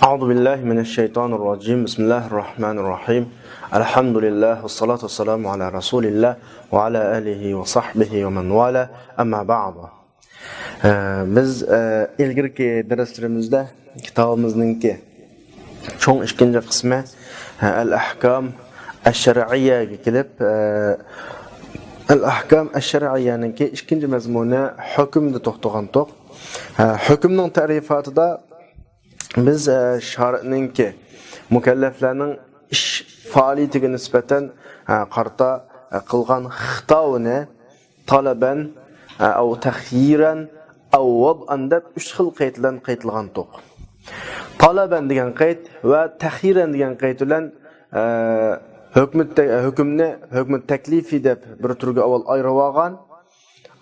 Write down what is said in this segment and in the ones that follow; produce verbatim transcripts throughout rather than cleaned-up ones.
أعوذ بالله من الشيطان الرجيم. بسم الله الرحمن الرحيم. الحمد لله والصلاة والسلام على رسول الله وعلى آله وصحبه ومن والاه. أما بعد. ئە، بىز، ئە، ئىلگىرىكى دەرسلىرىمىزدە كىتابىمىزنىڭكى چوڭ ئىككىنچى قىسمى، ئە، ئەل ئەھكام ئەششەرئىيەگە كېلىپ، ئە، ئەل ئەھكام ئەششەرئىيەنىڭكى ئىككىنچى مەزمۇنى ھۆكۈمدە توختىغانتۇق. ئە، ھۆكۈمنىڭ تەرىپاتىدا بىز، ئە، شارىئنىڭكى مۇكەللەپلەرنىڭ ئىش پائالىيىتىگە نىسبەتەن، ئە، قارىتا، ئە، قىلغان خىتابىنى تالەبەن، ئە، ئەۋ تەخيىرەن، ئەۋ ۋەدئەن دەپ ئۈچ خىل قەيت بىلەن قەيتلىغانتۇق. تالەبەن دېگەن قەيت ۋە تەخيىرەن دېگەن قەيت بىلەن، ئە، ھۆكمى تە-، ھۆكۈمنى ھۆكمى تەكلىفىي دەپ بىر تۈرگە ئاۋۋال ئايرىۋالغان.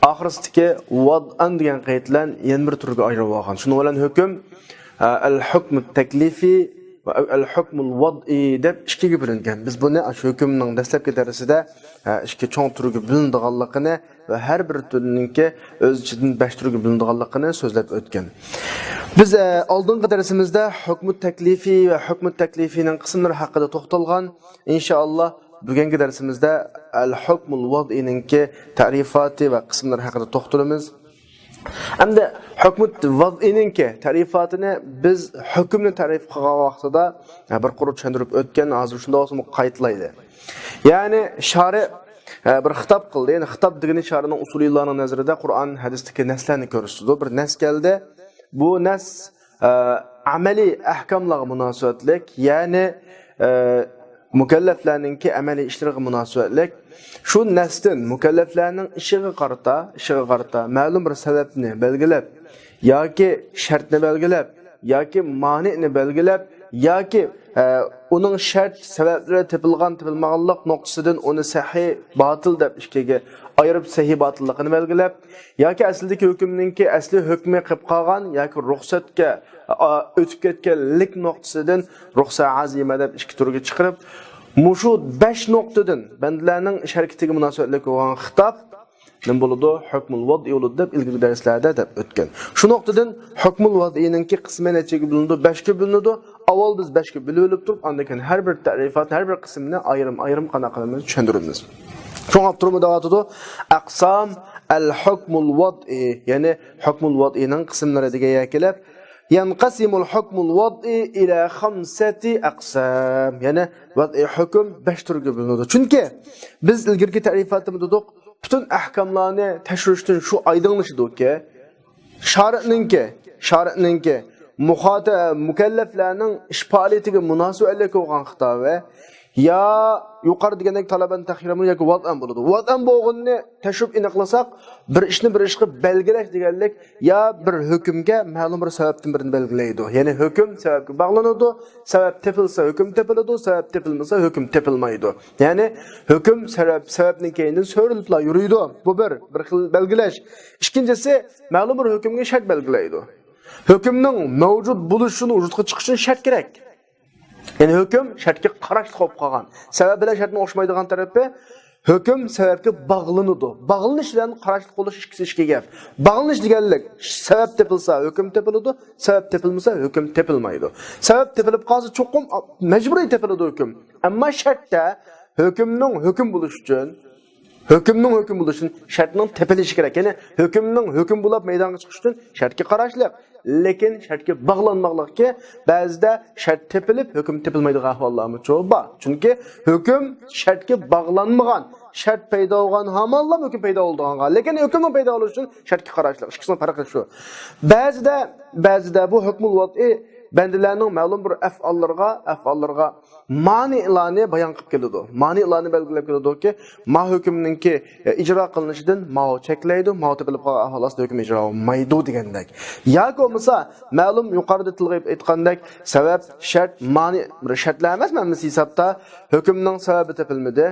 ئاخىرسىدىكى ۋەدئەن دېگەن قەيت بىلەن يەنە بىر تۈرگە ئايرىۋالغان. شۇنىڭ بىلەن ھۆكۈم، ئە، ئەل ھۆكمۇ تەكلىفىي ۋە ئەل ھۆكمۇل ۋەدئىي دەپ ئىككىگە بۆلۈنگەن. بىز بۇنى ئاشۇ ھۆكۈمنىڭ دەسلەپكى دەرسىدە، ئە، ئىككى چوڭ تۈرگە بۆلۈنىدىغانلىقىنى ۋە ھەر بىر تۈرنىڭكى ئۆز ئىچىدىن بەش تۈرگە بۆلۈنىدىغانلىقىنى سۆزلەپ ئۆتكەن. بىز، ئە، ئالدىنقى دەرسىمىزدە ھۆكمۇ تەكلىفىي ۋە ھۆكمۇ تەكلىفىينىڭ قىسىملىرى ھەققىدە توختالغان. ئىنشائاللا، بۈگۈنكى دەرسىمىزدە ئەل ھۆكمۇل ۋەدئىنىڭكى تەرىپاتى ۋە قىسىملىرى ھەققىدە توختىلىمىز. ئەمدى ھۆكمۇ ۋەدئىنىڭكى تەرىپاتىنى بىز ھۆكۈمنى تەرىپ قىلغان ۋاقتىدا، ھە، بىر قۇر چۈشەندۈرۈپ ئۆتكەن، ھازىر شۇنداق بولسىمۇ قايتىلايلى. يەنى شارى، ھە، بىر خىتاب قىلدى. يەنى خىتاب دېگىنى شارىنىڭ ئۇسۇلىيلارنىڭ نەزىرىدە قۇرئان ھەدىستىكى نەسلەرنى كۆرسىتىدۇ. بىر نەس كەلدى. بۇ نەس ئە، ئەمەلىي ئەھكاملارغا مۇناسىۋەتلىك، يەنى، ئە، مۇكەللەپلەرنىڭكى ئەمەلىي ئىشلىرىغا مۇناسىۋەتلىك، شۇ نەستىن مۇكەللەپلەرنىڭ ئىشىغا قارىتا، ئىشىغا قارىتا مەلۇم بىر سەۋەبنى بەلگىلەپ، ياكى شەرتنى بەلگىلەپ، ياكى مانىئنى بەلگىلەپ، ياكى، ئە، ئۇنىڭ شەرت سەۋەبلىرى تېپىلغان، تېپىلمىغانلىق نۇقتىسىدىن ئۇنى سەھىھ، باتىل دەپ ئىككىگە ئايرىپ، سەھىھ، باتىللىقىنى بەلگىلەپ، ياكى ئەسلىدىكى ھۆكۈمنىڭكى ئەسلى ھۆكمى قېلىپ قالغان ياكى رۇخسەتكە، ئا، ئۆتۈپ كەتكەنلىك نۇقتىسىدىن رۇخسە ئازىمە دەپ ئىككى تۈرگە چىقىرىپ، مۇشۇ بەش نۇقتىدىن بەندىلەرنىڭ ئىش ھەرىكىتىگە مۇناسىۋەتلىك بولغان خىتاب نېمە بولىدۇ؟ ھۆكمۇل ۋەدئى بولىدۇ دەپ ئىلگىرىكى دەرسلەردە دەپ ئۆتكەن. شۇ نۇقتىدىن ھۆكمۇل ۋەدئىنىڭكى قىسمى نەچچىگە بۆلۈنىدۇ؟ بەشكە بۆلۈنىدۇ. ئاۋۋال بىز بەشكە بۆلۈپ ئۆلۈپ تۇرۇپ، ئاندىن كېيىن ھەر بىر تەرىپات، ھەر بىر قىسمىنى ئايرىم-ئايرىم قانداق قىلىمىز؟ چۈشەندۈرىمىز. شۇڭا ئاپتورمۇ دەۋاتىدۇ، ئەقسام ئەل ھۆكمۇل ۋەدئى، يەنى ھۆكمۇل ۋەدئىنىڭ قىسىملىرى دېگەن يەرگە كېلىپ، يەنقەسىمۇل ھۆكمۇل ۋەدئى ئىلە خەمسەتى ئەقسام، يەنى ۋەدئى ھۆكۈم بەش تۈرگە بۆلۈنىدۇ. چۈنكى بىز ئىلگىرىكى تەرىپاتتا دېدۇق، پۈتۈن ئەھكاملارنى تەكشۈرۈشتىن شۇ ئايدىڭلىشىدۇكى، شارىئنىڭكى، شارىئنىڭكى مۇخاتا-، مۇكەللەپلەرنىڭ ئىش پائالىيىتىگە مۇناسىۋەتلىك بولغان خىتابى يا يۇقىرىدا دېگەندەك تالەبەن تەخيىرەن ياكى ۋەدئەن بولىدۇ. ۋەدئەن بولغىنىنى تەشرىپ ئېنىقلىساق، بىر ئىشنى بىر ئىشقا بەلگىلەش دېگەنلىك يا بىر ھۆكۈمگە مەلۇم بىر سەۋەبتىن بىرنى بەلگىلەيدۇ. يەنى ھۆكۈم سەۋەبكە باغلىنىدۇ، سەۋەب تېپىلسا ھۆكۈم تېپىلىدۇ، سەۋەب تېپىلمىسا ھۆكۈم تېپىلمايدۇ. يەنى ھۆكۈم سەۋەب، سەۋەبنىڭ كەينىدىن سۆرىلىپلا يۈرىدۇ. بۇ بىر، بىر خىل بەلگىلەش. ئىككىنچىسى، مەلۇم بىر ھۆكۈمگە شەرت بەلگىلەيدۇ. ھۆكۈمنىڭ مەۋجۇت بولۇشىنى، ۋۇجۇدقا چىقىشىنى شەرت كېرەك. يەنى ھۆكۈم شەرتكە قاراشلىق بولۇپ قالغان. سەۋەب بىلەن شەرتنىڭ ئوخشىمايدىغان تەرىپى، ھۆكۈم سەۋەبكە باغلىنىدۇ. باغلىنىش بىلەن قاراشلىق بولۇش ئىككىسى ئىككى گەپ. باغلىنىش دېگەنلىك، سەۋەب تېپىلسا ھۆكۈم تېپىلىدۇ، سەۋەب تېپىلمىسا ھۆكۈم تېپىلمايدۇ. سەۋەب تېپىلىپ قالسا چوقۇم مەجبۇرىي تېپىلىدۇ ھۆكۈم. ئەمما شەرتتە ھۆكۈمنىڭ ھۆكۈم بولۇشى ئۈچۈن، ھۆكۈمنىڭ ھۆكۈم بولۇشى ئۈچۈن شەرتنىڭ تېپىلىشى كېرەك. يەنى ھۆكۈمنىڭ ھۆكۈم بولۇپ مەيدانغا چىقىشى ئۈچۈن شەرتكە قاراشلىق، لېكىن شەرتكە باغلانماقلىقكى بەزىدە شەرت تېپىلىپ ھۆكۈم تېپىلمايدىغان ئەھۋاللارمۇ بار. چۈنكى ھۆكۈم شەرتكە باغلانمىغان، شەرت پەيدا بولغان ھامانلا ھۆكۈم پەيدا بولىدىغانغا، لېكىن ھۆكۈمنىڭ پەيدا بولۇشى ئۈچۈن شەرتكە قاراشلىق. ئىككىسىنىڭ پەرقى شۇ. بەزىدە، بەزىدە بۇ ھۆكمۇل ۋەدئى بەندىلەرنىڭ مەلۇم بىر ئەفئاللىرىغا، ئەفئاللىرىغا مانىئلارنى بايان قىلىپ كېلىدۇ. مانىئلارنى بەلگىلەپ كېلىدۇكى، ما ھۆكۈمنىڭكى، ئە، ئىجرا قىلىنىشىدىن ماۋۇ چەكلەيدۇ، ماۋۇ تېپىلىپ قالغان ئەھۋال ئاستىدا ھۆكۈم ئىجرا بولمايدۇ دېگەندەك. ياكى بولمىسا، مەلۇم يۇقىرىدا تىلغا ئېيتقاندەك، سەۋەب، شەرت، مانىئ، بىر شەرتلەر ئەمەسمۇ ھەممىسى ھېسابتا؟ ھۆكۈمنىڭ سەۋەبى تېپىلمىدى،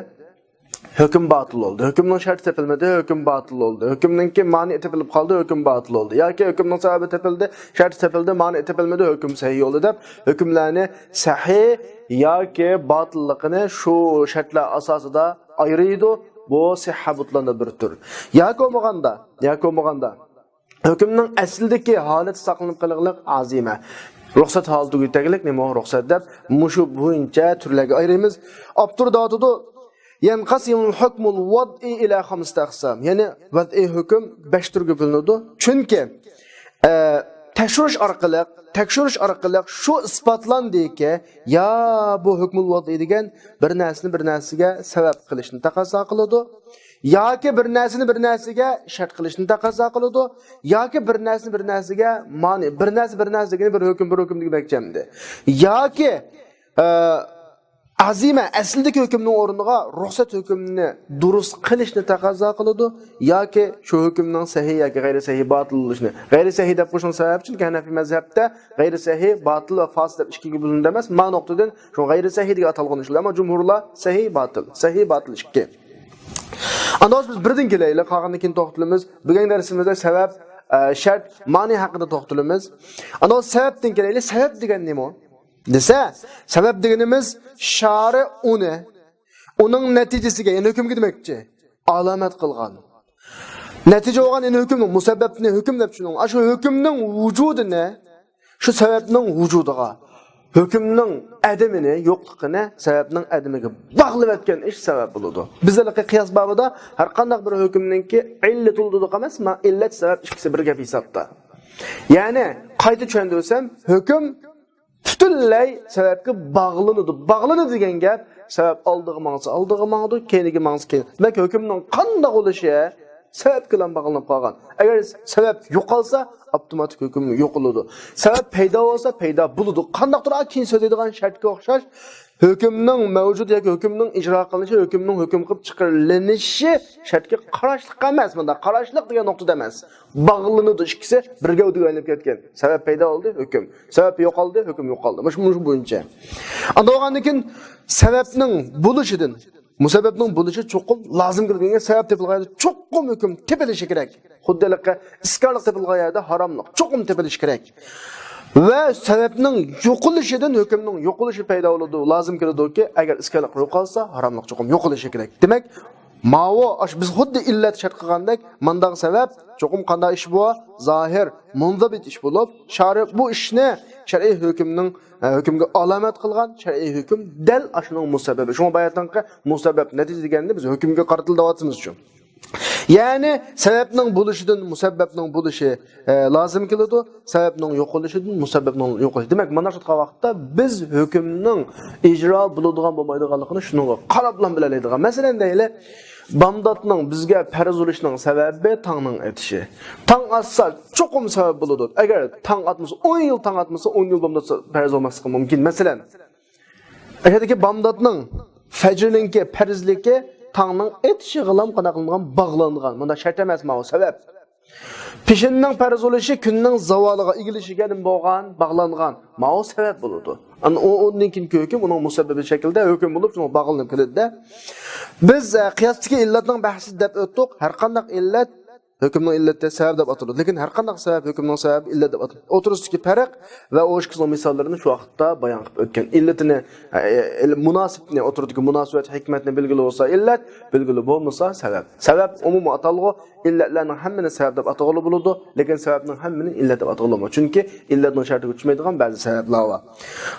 ھۆكۈم باتىل بولدى. ھۆكۈمنىڭ شەرتى تېپىلمىدى، ھۆكۈم باتىل بولدى. ھۆكۈمنىڭكى مانىئى تېپىلىپ قالدى، ھۆكۈم باتىل بولدى. ياكى ھۆكۈمنىڭ سەۋەبى تېپىلدى، شەرتى تېپىلدى، مانىئى تېپىلمىدى، ھۆكۈم سەھىھ بولدى دەپ ھۆكۈملەرنى سەھىھ ياكى باتىللىقىنى شۇ شەرتلەر ئاساسىدا ئايرىيدۇ. بۇ سىھھە بۇتلىرىدا بىر تۈر. ياكى بولمىغاندا، ياكى بولمىغاندا ھۆكۈمنىڭ ئەسلىدىكى ھالىتى ساقلىنىپ قېلىغلىق ئازىمە. رۇخسەت ھالىتىگە يېتەرلىك نېمە رۇخسەت دەپ، مۇشۇ بويىچە تۈرلەرگە ئايرىمىز. ئاپتور دەۋاتىدۇ، يەنقەسىمۇل ھۆكمۇل ۋەزئى ئىلە خەمسەتە ئەقسام. يەنى ۋەزئى ھۆكۈم بەش تۈرگە بۆلۈنىدۇ. چۈنكى، ئە، تەكشۈرۈش ئارقىلىق، تەكشۈرۈش ئارقىلىق شۇ ئىسپاتلاندىكى، يا بۇ ھۆكمۇل ۋەزئى دېگەن بىر نەرسىنى بىر نەرسىگە سەۋەب قىلىشنى تەقەززا قىلىدۇ، ياكى بىر نەرسىنى بىر نەرسىگە شەرت قىلىشنى تەقەززا قىلىدۇ، ياكى بىر نەرسىنى بىر نەرسىگە مانى، بىر نەرسە بىر نەرسە دېگىنى بىر ھۆكۈم، بىر ھۆكۈم دېمەكچى ئەمدى. ياكى، ئە، ئەزىمە، ئەسلىدىكى ھۆكۈمنىڭ ئورنىغا رۇخسەت ھۆكۈمنى دۇرۇس قىلىشنى تەقەززا قىلىدۇ، ياكى شۇ ھۆكۈمنىڭ سەھىھ ياكى غەيرىي سەھىھ، باتىل بولۇشىنى. غەيرىي سەھىھ دەپ قويۇشنىڭ سەۋەبى، چۈنكى ھەنەفىي مەزھەپتە غەيرىي سەھىھ، باتىل ۋە فاسىد دەپ ئىككىگە بۆلۈنىدۇ ئەمەس. ما نۇقتىدىن شۇ غەيرىي سەھىھ دېگەن ئاتالغۇنى ئىشلىتىدۇ. ئەمما جۇمھۇرلار سەھىھ، باتىل، سەھىھ، باتىل ئىككى. ئاندىن بىز بىردىن كېلەيلى، قالغاندىن كېيىن توختىلىمىز. بۈگۈنكى دەرسىمىزدە سەۋەب، ئە، شەرت، مانى ھەققىدە توختىلىمىز. ئاندىن سەۋەبتىن كېلەيلى، سەۋەب دېگەن نېمە دېسە، سەۋەب دېگىنىمىز شارى ئۇنى، ئۇنىڭ نەتىجىسىگە، يەنى ھۆكۈمگە دېمەكچى، ئالامەت قىلغان. نەتىجە بولغان، يەنى ھۆكۈمنىڭ، مۇسەببەپنى ھۆكۈم دەپ چۈشىنىڭ. ئاشۇ ھۆكۈمنىڭ ۋۇجۇدىنى، شۇ سەۋەبنىڭ ۋۇجۇدىغا، ھۆكۈمنىڭ ئەدىمىنى، يوقلۇقىنى سەۋەبنىڭ ئەدىمىگە باغلىۋەتكەن ئىش سەۋەب بولىدۇ. بىز ھېلىقى قىياس بابىدا ھەر قانداق بىر ھۆكۈمنىڭكى ئىللىتى بولىدۇ ئەمەسمۇ، ئىللەت، سەۋەب ئىككىسى بىر گەپ ھېسابتا. يەنى قايتا چۈشەندۈرسەم، ھۆكۈم پۈتۈنلەي سەۋەبكە باغلىنىدۇ. باغلىنىدۇ دېگەن گەپ، سەۋەب ئالدىغا ماڭسا ئالدىغا ماڭىدۇ، كەينىگە ماڭسا كەينىگە. دېمەك، ھۆكۈمنىڭ قانداق بولۇشى سەۋەبكە بىلەن باغلىنىپ قالغان. ئەگەر سەۋەب يوقالسا، ئاپتوماتىك ھۆكۈم يوقىلىدۇ. سەۋەب پەيدا بولسا، پەيدا بولىدۇ. قانداقتۇر كېيىن سۆزلەيدىغان شەرتكە ئوخشاش، ھۆكۈمنىڭ مەۋجۇت ياكى ھۆكۈمنىڭ ئىجرا قىلىنىشى، ھۆكۈمنىڭ ھۆكۈم قىلىپ چىقىرىلىشى شەرتكە قاراشلىق ئەمەس. مۇنداق قاراشلىق دېگەن نۇقتىدا ئەمەس. باغلىنىدۇ ئىككىسى، بىر گەۋدىگە ئايلىنىپ كەتكەن. سەۋەب پەيدا بولدى، ھۆكۈم. سەۋەب يوقالدى، ھۆكۈم يوقالدى. مۇشۇ، مۇشۇ بويىچە. ئاندىن بولغاندىن كېيىن سەۋەبنىڭ بولۇشىدىن، مۇسەببەبنىڭ بولۇشى چوقۇم لازىم كېلىدىكەن، سەۋەب تېپىلغان يەردە چوقۇم ھۆكۈم تېپىلىشى كېرەك. خۇددى ھېلىقى ئىسكارلىق تېپىلغان يەردە ھاراملىق چوقۇم تېپىلىشى كېرەك. ۋە سەۋەبنىڭ يوقىلىشىدىن ھۆكۈمنىڭ يوقىلىشى پەيدا بولىدۇ، لازىم كېلىدۇكى، ئەگەر ئىسكارلىق يوقالسا، ھاراملىق چوقۇم يوقىلىشى كېرەك. دېمەك، ماۋۇ، ئاش، بىز خۇددى ئىللەت شەرت قىلغاندەك، مانداق سەۋەب چوقۇم قانداق ئىش بۇ؟ زاھىر، مۇنزەبىت ئىش بولۇپ، شارى بۇ ئىشنى، شەرئىي ھۆكۈمنىڭ، ئە، ھۆكۈمگە ئالامەت قىلغان شەرئىي ھۆكۈم دەل ئاشۇنىڭ مۇسەببىبى. شۇڭا باياتىنقى مۇسەببەب نەتىجە دېگەندە بىز ھۆكۈمگە قارىتىلدى دەۋاتىمىز شۇ. يەنى سەۋەبنىڭ بولۇشىدىن مۇسەببەبنىڭ بولۇشى، ئە، لازىم كېلىدۇ، سەۋەبنىڭ يوقىلىشىدىن مۇسەببەبنىڭ يوقىلىشى. دېمەك، مانا شۇ ۋاقىتتا بىز ھۆكۈمنىڭ ئىجرا بولىدىغان بولمايدىغانلىقىنى شۇنىڭغا قاراپلا بىلەلەيدىغان. مەسىلەن، دەيلى، بامداتنىڭ بىزگە پەرز بولۇشىنىڭ سەۋەبى تاڭنىڭ ئېتىشى. تاڭ ئاتسا، چوقۇم سەۋەب بولىدۇ. ئەگەر تاڭ ئاتمىسا، ئون يىل تاڭ ئاتمىسا، ئون يىل بامدات پەرز بولماسلىقى مۇمكىن. مەسىلەن، ئەگەردىكى بامداتنىڭ، فەجرنىڭكى پەرزلىكى تاڭنىڭ ئېتىشىغىلا قانداق قىلىنغان؟ باغلانغان. مۇندا شەرت ئەمەس، ماۋۇ سەۋەب. پېشىننىڭ پەرز بولۇشى كۈننىڭ زاۋالىغا، ئېگىلىشىگە نېمە بولغان؟ باغلانغان. ماۋۇ سەۋەب بولىدۇ. ئانا ئۇ، ئۇندىن كېيىنكى ھۆكۈم ئۇنىڭ مۇسەببىبى شەكلىدە ھۆكۈم بولۇپ، شۇنىڭغا باغلىنىپ كېلىدۇ-دە. بىز، ئە، قىياستىكى ئىللەتنىڭ بەھسىدە دەپ ئۆتتۇق. ھەر قانداق ئىللەت ھۆكۈمنىڭ ئىللىتى سەۋەب دەپ ئاتىلىدۇ. لېكىن ھەر قانداق سەۋەب ھۆكۈمنىڭ سەۋەبى ئىللەت دەپ ئاتىلىدۇ. ئوتتۇرىسىدىكى پەرق ۋە ئۇ ئىككىسىنىڭ مىساللىرىنى شۇ ۋاقىتتا بايان قىلىپ ئۆتكەن. ئىللىتىنى، ئە، ئە، مۇناسىپنى، ئوتتۇرىدىكى مۇناسىۋەت ھېكمەتنى بىلگىلى بولسا ئىللەت، بىلگىلى بولمىسا سەۋەب. سەۋەب ئومۇمىي ئاتالغۇ، ئىللەتلەرنىڭ ھەممىنى سەۋەب دەپ ئاتىغىلى بولىدۇ، لېكىن سەۋەبنىڭ ھەممىنى ئىللەت دەپ ئاتىغىلى بولمايدۇ. چۈنكى ئىللەتنىڭ شەرتىگە چۈشمەيدىغان بەزى سەۋەبلەر بار.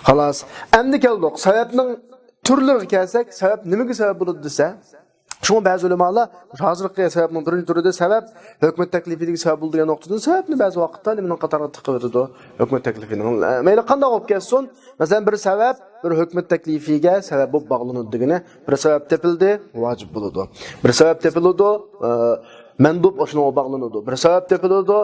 خالاس، ئەمدى كەلدۇق سەۋەبنىڭ تۈرلىرىگە كەلسەك، سەۋەب نېمىگە سەۋەب بولىدۇ دېسە، شۇڭا بەزى ئۆلىمالار ھازىرقى سەۋەبنىڭ بىرىنچى تۈرىدە سەۋەب ھۆكمەت تەكلىپىدىكى سەۋەب بولىدۇ دېگەن نۇقتىدىن سەۋەبنى بەزى ۋاقىتتا نېمىنىڭ قاتارىغا تىقىۋېتىدۇ؟ ھۆكمەت تەكلىپىنىڭ. مەيلى قانداق بولۇپ كەتسۇن، مەسىلەن، بىر سەۋەب بىر ھۆكمەت تەكلىپىگە سەۋەب بولۇپ باغلىنىدۇ دېگىنى، بىر سەۋەب تېپىلدى، ۋاجىپ بولىدۇ. بىر سەۋەب تېپىلىدۇ، ئە، مەندۇب، ئاشۇنىڭغا باغلىنىدۇ. بىر سەۋەب تېپىلىدۇ،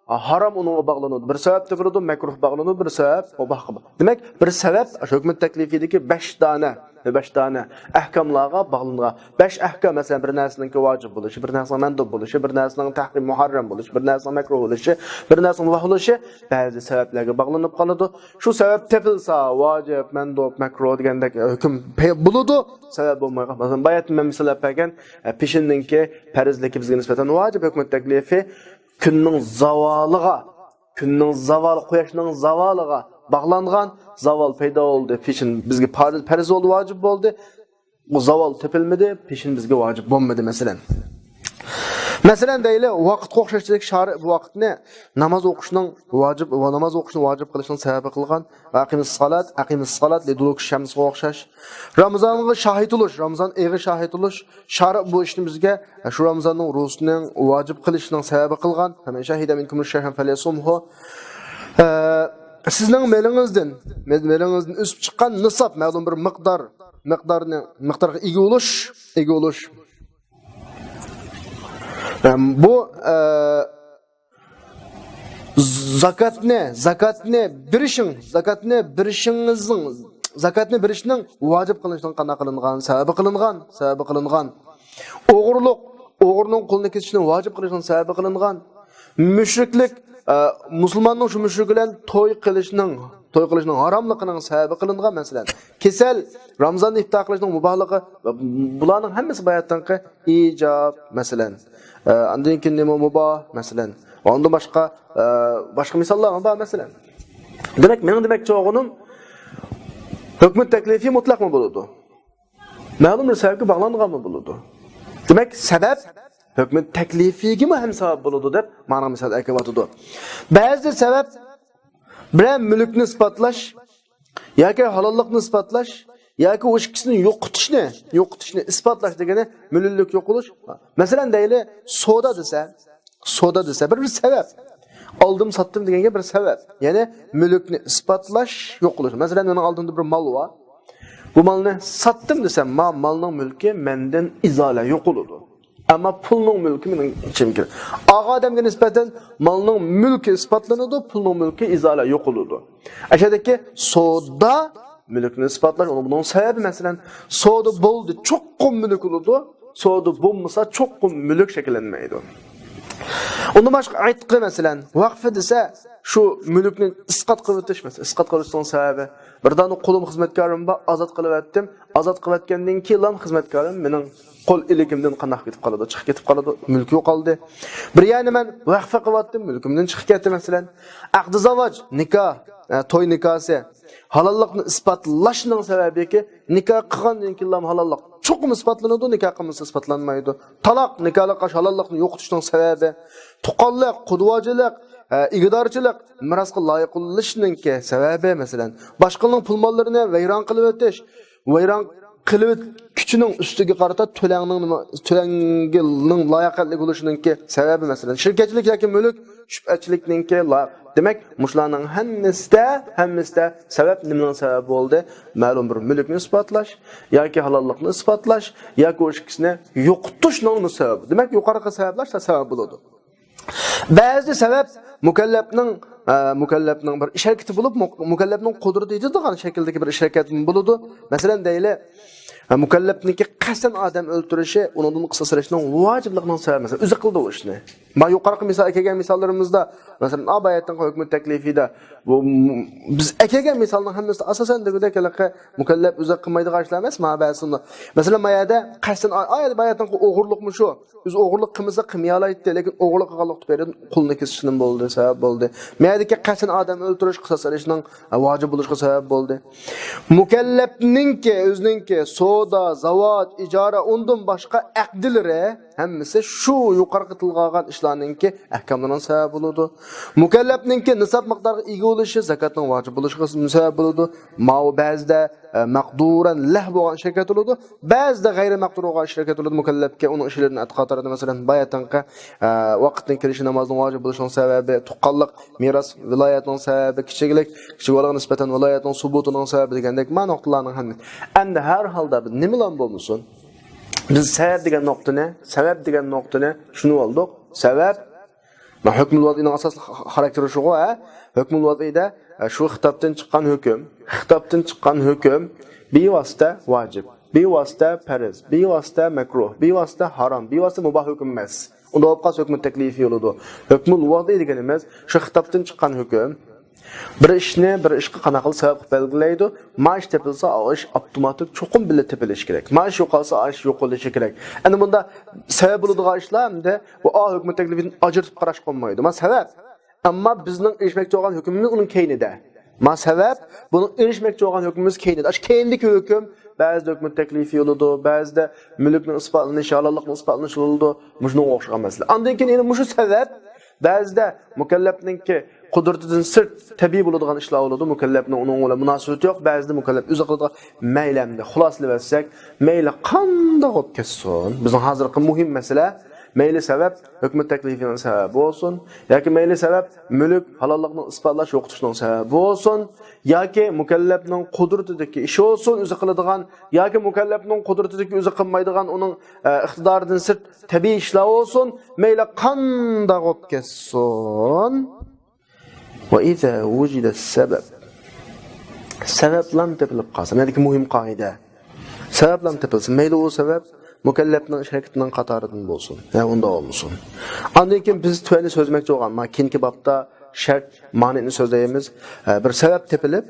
ھارام ئۇنىڭغا باغلىنىدۇ. بىر سەۋەب تېپىلىدۇ، مەكرۇھ باغلىنىدۇ، بىر سەۋەب مۇباھقا باغلىنىدۇ. دېمەك، بىر سەۋەب ھۆكمەت تەكلىپىدىكى بەش دانە، بەش دانە ئەھكاملارغا باغلىنىدىغان. بەش ئەھكام، مەسىلەن، بىر نەرسىنىڭكى ۋاجىپ بولۇشى، بىر نەرسىنىڭ مەندۇب بولۇشى، بىر نەرسىنىڭ تەھرىم، مۇھەررەم بولۇشى، بىر نەرسىنىڭ مەكرۇھ بولۇشى، بىر نەرسىنىڭ مۇباھ بولۇشى بەزى سەۋەبلەرگە باغلىنىپ قالىدۇ. شۇ سەۋەب تېپىلسا، ۋاجىپ، مەندۇب، مەكرۇھ دېگەندەك ھۆكۈم پەي-، بولىدۇ. سەۋەب بولمايدىغان. مەسىلەن، باياتىن مەن مىسال ئەپ بەرگەن، ئە، پېشىننىڭكى پەرزلىكى بىزگە نىسبەتەن ۋاجىپ ھۆكمەت تەكلىپى كۈننىڭ زاۋالىغا، كۈننىڭ زاۋالى، قۇياشنىڭ زاۋالىغا باغلانغان. زاۋال پەيدا بولدى، پېشىن بىزگە پەرز، پەرز بولدى، ۋاجىپ بولدى. بۇ زاۋال تېپىلمىدى، پېشىن بىزگە ۋاجىپ بولمىدى، مەسىلەن. مەسىلەن، دەيلى، ۋاقىتقا ئوخشاش دېدۇق، شارىئ بۇ ۋاقىتنى ناماز ئوقۇشنىڭ ۋاجىپ، ناماز ئوقۇشنى ۋاجىپ قىلىشنىڭ سەۋەبى قىلغان، ۋە ئەقىمىس سالات، ئەقىمىس سالات لىدۇلۇكى شەمسىغا ئوخشاش. رامىزانغا شاھىت بولۇش، رامىزان ئېيىغا شاھىت بولۇش، شارىئ بۇ ئىشنى بىزگە شۇ رامىزاننىڭ روزىسىنىڭ ۋاجىپ قىلىشنىڭ سەۋەبى قىلغان. فَمَنْ شَهِدَ مِنْكُمُ الشَّهْرَ فَلْيَصُمْهُ. ئە، سىزنىڭ مېلىڭىزدىن، مېلىڭىزدىن ئۆسۈپ چىققان نىساب، مەلۇم بىر مىقدار، مىقدارنى، مىقدارغا ئىگە بولۇش، ئىگە بولۇش. ئەم، بۇ، ئە، زاكاتنى، زاكاتنى بېرىشىڭ، زاكاتنى بېرىشىڭىزنىڭ، زاكاتنى بېرىشنىڭ ۋاجىپ قىلىنىشىنىڭ قانداق قىلىنغان، سەۋەبى قىلىنغان، سەۋەبى قىلىنغان. ئوغرىلىق، ئوغرىنىڭ قولىنى كېسىشنى ۋاجىپ قىلىشنىڭ سەۋەبى قىلىنغان. مۈشرىكلىك، ئە، مۇسۇلماننىڭ شۇ مۈشرىك بىلەن توي قىلىشنىڭ، توي قىلىشنىڭ ھاراملىقىنىڭ سەۋەبى قىلىنغان، مەسىلەن. كېسەل، رامىزاندا ئىپتار قىلىشنىڭ مۇباھلىقى، بۇلارنىڭ ھەممىسى باياتىنقى ئىجاب، مەسىلەن. ئە، ئاندىن كېيىن نېمە مۇباھ، مەسىلەن. ئاندىن باشقا، ئە، باشقا مىساللارمۇ بار، مەسىلەن. دېمەك، مېنىڭ دېمەكچى بولغىنىم، ھۆكمى تەكلىفى مۇتلەقمۇ بولىدۇ؟ مەلۇم بىر سەۋەبكە باغلانغانمۇ بولىدۇ؟ دېمەك، سەۋەب ھۆكمى تەكلىفىگىمۇ ھەم سەۋەب بولىدۇ دەپ مانا مىسال ئەكىۋاتىدۇ. بەزىدە سەۋەب بىرەر مۈلۈكنى ئىسپاتلاش ياكى ھالاللىقنى ئىسپاتلاش ياكى ئۇ ئىككىسىنى يوقىتىشنى، يوقىتىشنى ئىسپاتلاش دېگىنى مۈلۈكلۈك يوقىلىش. مەسىلەن، دەيلى، سودا دېسە، سودا دېسە بىر، بىر سەۋەب. ئالدىم، ساتتىم دېگەنگە بىر سەۋەب. يەنى مۈلۈكنى ئىسپاتلاش، يوقىلىش. مەسىلەن، مېنىڭ ئالدىمدا بىر مال بار. بۇ مالنى ساتتىم دېسەم، ما مالنىڭ مۈلكى مەندىن ئىزالە، يوقىلىدۇ. ئەمما پۇلنىڭ مۈلكى مېنىڭ ئىچىمگە كىرىدۇ. ئالغان ئادەمگە نىسبەتەن مالنىڭ مۈلكى ئىسپاتلىنىدۇ، پۇلنىڭ مۈلكى ئىزالە، يوقىلىدۇ. ئەشەدىكى سودا مۈلۈكنى ئىسپاتلاش، ئۇنىڭ، بۇنىڭ سەۋەبى، مەسىلەن، سودا بولدى، چوققۇم مۈلۈك بولىدۇ، سودا بولمىسا، چوققۇم مۈلۈك شەكىللەنمەيدۇ. ئۇندىن باشقا ئەتقى، مەسىلەن، ۋەقفى دېسە، شۇ مۈلۈكنى ئىسقات قىلىۋېتىش، مەسىلەن، ئىسقات قىلىۋېتىشنىڭ سەۋەبى، بىر دانە قۇلۇم، خىزمەتكارىم بار، ئازاد قىلىۋەتتىم. ئازاد قىلىۋەتكەندىن كېيىنلا خىزمەتكارىم مېنىڭ قول ئىلكىمدىن قانداق كېتىپ قالىدۇ؟ چىقىپ كېتىپ قالىدۇ. مۈلكى يوقالدى. بىر يەرنى مەن ۋەقفە قىلىۋەتتىم، مۈلكۈمدىن چىقىپ كەتتى، مەسىلەن. ئەقدى زاۋاج، نىكاھ، ئە، توي نىكاسى، ھالاللىقنى ئىسپاتلاشنىڭ سەۋەبىكى، نىكاھ قىلغاندىن كېيىنلا ھالاللىق چوقۇم ئىسپاتلىنىدۇ، نىكاھ قىلمىسا ئىسپاتلانمايدۇ. تالاق، نىكاھلىق ھالاللىقنى يوقىتىشنىڭ سەۋەبى. تۇغقانلىق، قۇدۋاجىلىق، ئە، ئىگىدارچىلىق، مىراسقا لايىق بولۇشنىڭكى سەۋەبى، مەسىلەن. باشقىلارنىڭ پۇل ماللىرىنى ۋەيران قىلىۋېتىش، ۋەيران قىلىۋېتكۈچىنىڭ ئۈستىگە قارىتا تۆلەڭنىڭ نېمە، تۆلەڭگىنىڭ لاياقەتلىك بولۇشىنىڭكى سەۋەبى، مەسىلەن، شىركەتچىلىك ياكى مۈلۈك شۈبھەچىلىكنىڭكى لا-، دېمەك، مۇشۇلارنىڭ ھەممىسىدە، ھەممىسىدە سەۋەب نېمىنىڭ سەۋەبى بولدى؟ مەلۇم بىر مۈلۈكنى ئىسپاتلاش ياكى ھالاللىقنى ئىسپاتلاش ياكى ئۇ ئىككىسىنى يوقىتىشنىڭ سەۋەبى. دېمەك، يۇقىرىقى سەۋەبلەر سەۋەب بولىدۇ. بەزى سەۋەب مۇكەللەپنىڭ، ئە، مۇكەللەپنىڭ بىر ئىش ھەرىكىتى بولۇپ، مۇ-، مۇكەللەپنىڭ قۇدرىتى يېتىدىغان شەكىلدىكى بىر ئىش ھەرىكەت بولىدۇ. مەسىلەن، دەيلى، ئە، مۇكەللەپنىڭكى قەستەن ئادەم ئۆلتۈرۈشى ئۇنىڭدىن قىساس ئېلىشنىڭ ۋاجىپلىقىنىڭ سەۋەبى. مەسىلەن، ئۆزى قىلدى ئۇ ئىشنى. ما يۇقىرىقى مىسال، كەلگەن مىساللىرىمىزدا، مەسىلەن، ئا باياتىنقى ھۆكمى تەكلىفىدە، بۇ، بىز ئەكەلگەن مىسالنىڭ ھەممىسىدە ئاساسەن دېگۈدەك ھېلىقى مۇكەللەپ ئۆزى قىلمايدىغان ئىشلار ئەمەس، ما بەزىسىندە. مەسىلەن، ما يەردە قەستەن، ئا-، ئا يەردە باياتىنقى ئوغرىلىقمۇ شۇ. ئۆزى ئوغرىلىق قىلمىسا قىلمىيالايتتى، لېكىن ئوغرىلىق قىلغانلىقى تۈپەيلىدىن قولىنى كېسىشنىڭ بولدى، سەۋەب بولدى. ما يەردىكى قەستەن ئادەم ئۆلتۈرۈش قىساس ئېلىشنىڭ ۋاجىپ بولۇشىغا سەۋەب بولدى. مۇكەللەپنىڭكى، ئۆزىنىڭكى سودا، زاۋات، ئىجارە، ئۇندىن باشقا ئەقدىلىرى ھەممىسى شۇ يۇقىرىقى تىلغا ئالغان ئىشلارنىڭكى ئەھكاملىرىنىڭ سەۋەبى بولىدۇ. مۇكەللەپنىڭكى نىساب مىقدارىغا ئىگە بولۇشى زاكاتنىڭ ۋاجىپ بولۇشىغا سەۋەب بولىدۇ. ماۋۇ بەزىدە، ئە، مەقدۇرەن لەھ بولغان ئىش ھەرىكەت بولىدۇ. بەزىدە غەيرىي مەقدۇر بولغان ئىش ھەرىكەت بولىدۇ. مۇكەللەپكە ئۇنىڭ ئىشلىرىدىن ئەتىقا تارىدۇ. مەسىلەن، باياتىنقى، ئە، ۋاقىتنىڭ كىرىشى نامازنىڭ ۋاجىپ بولۇشىنىڭ سەۋەبى، تۇغقانلىق، مىراس، ۋىلايەتنىڭ سەۋەبى، كىچىكلىك، كىچىك بالىغا نىسبەتەن ۋىلايەتنىڭ سۇبۇتىنىڭ سەۋەبى دېگەندەك ما نۇقتىلارنىڭ ھەممىسى. ئەمدى ھەر ھالدا بىر نېمىلا بولمىسۇن، بىز سەۋەب دېگەن نۇقتىنى، سەۋەب دېگەن نۇقتىنى چۈشىنىۋالدۇق. سەۋەب، ما ھۆكمۇل ۋەزئىنىڭ ئاساسلىق خاراكتېرى شۇغۇ، ھە؟ ھۆكمۇل ۋەزئىدە، ئە، شۇ خىتابتىن چىققان ھۆكۈم، خىتابتىن چىققان ھۆكۈم بىۋاسىتە ۋاجىپ، بىۋاسىتە پەرز، بىۋاسىتە مەكرۇھ، بىۋاسىتە ھارام، بىۋاسىتە مۇباھ ھۆكۈم ئەمەس. ئۇندا بولۇپ قالسا ھۆكمى تەكلىفىي بولىدۇ. ھۆكمۇل ۋەزئى دېگىنىمىز شۇ خىتابتىن چىققان ھۆكۈم. بىر ئىشنى بىر ئىشقا قانداق قىلىپ سەۋەب قىلىپ بەلگىلەيدۇ؟ ما ئىش تېپىلسا، ئۇ ئىش ئاپتوماتىك چوقۇم بىللە تېپىلىشى كېرەك. ما ئىش يوقالسا، ئا ئىش يوقىلىشى كېرەك. ئەنە بۇندا سەۋەب بولىدىغان ئىشلار ئەمدى بۇ ئا ھۆكمى تەكلىپىدىن ئاجرىتىپ قاراشقا بولمايدۇ. ما سەۋەب. ئەمما بىزنىڭ ئېرىشمەكچى بولغان ھۆكمىمىز ئۇنىڭ كەينىدە. ما سەۋەب، بۇنىڭ ئېرىشمەكچى بولغان ھۆكمىمىز كەينىدە. ئاشۇ كەينىدىكى ھۆكۈم بەزىدە ھۆكمى تەكلىفىي بولىدۇ، بەزىدە مۈلۈكنىڭ ئىسپاتلىنىشى، ھالاللىقنىڭ ئىسپاتلىنىشى بولىدۇ. مۇشۇنىڭغا ئوخشىغان مەسىلە. ئاندىن كېيىن يەنە مۇشۇ سەۋەب بەزىدە مۇكەللەپنىڭكى قۇدرىتىدىن سىرت تەبىئىي بولىدىغان ئىشلار بولىدۇ. مۇكەللەپنىڭ ئۇنىڭ بىلەن مۇناسىۋىتى يوق. بەزىدە مۇكەللەپ ئۆزى قىلىدىغان، مەيلى ئەمدى خۇلاسىلىۋەتسەك، مەيلى قانداق بولۇپ كەتسۇن. بىزنىڭ ھازىرقى مۇھىم مەسىلە، مەيلى سەۋەب ھۆكمى تەكلىفىنىڭ سەۋەبى بولسۇن، ياكى مەيلى سەۋەب مۈلۈك، ھالاللىقنىڭ ئىسپاتلاش، يوقىتىشنىڭ سەۋەبى بولسۇن، ياكى مۇكەللەپنىڭ قۇدرىتىدىكى ئىش بولسۇن، ئۆزى قىلىدىغان، ياكى مۇكەللەپنىڭ قۇدرىتىدىكى ئۆزى قىلمايدىغان، ئۇنىڭ، ئە، ئىقتىدارىدىن سىرت تەبىئىي ئىشلار بولسۇن، مەيلى قانداق بولۇپ كەتسۇن. وإذا وجد السبب. سەۋەبلام تېپىلىپ قالسا، مەندىكى مۇھىم قائىدە. سەۋەبلام تېپىلسا، مەيلى ئۇ سەۋەب مۇكەللەپنىڭ ئىش ھەرىكىتىنىڭ قاتارىدىن بولسۇن، يا ئۇنداق بولمىسۇن. ئاندىن كېيىن بىز تۆۋەندە سۆزلىمەكچى بولغان، ما كېيىنكى بابتا شەرت، مانىئنى سۆزلەيمىز. ئە، بىر سەۋەب تېپىلىپ،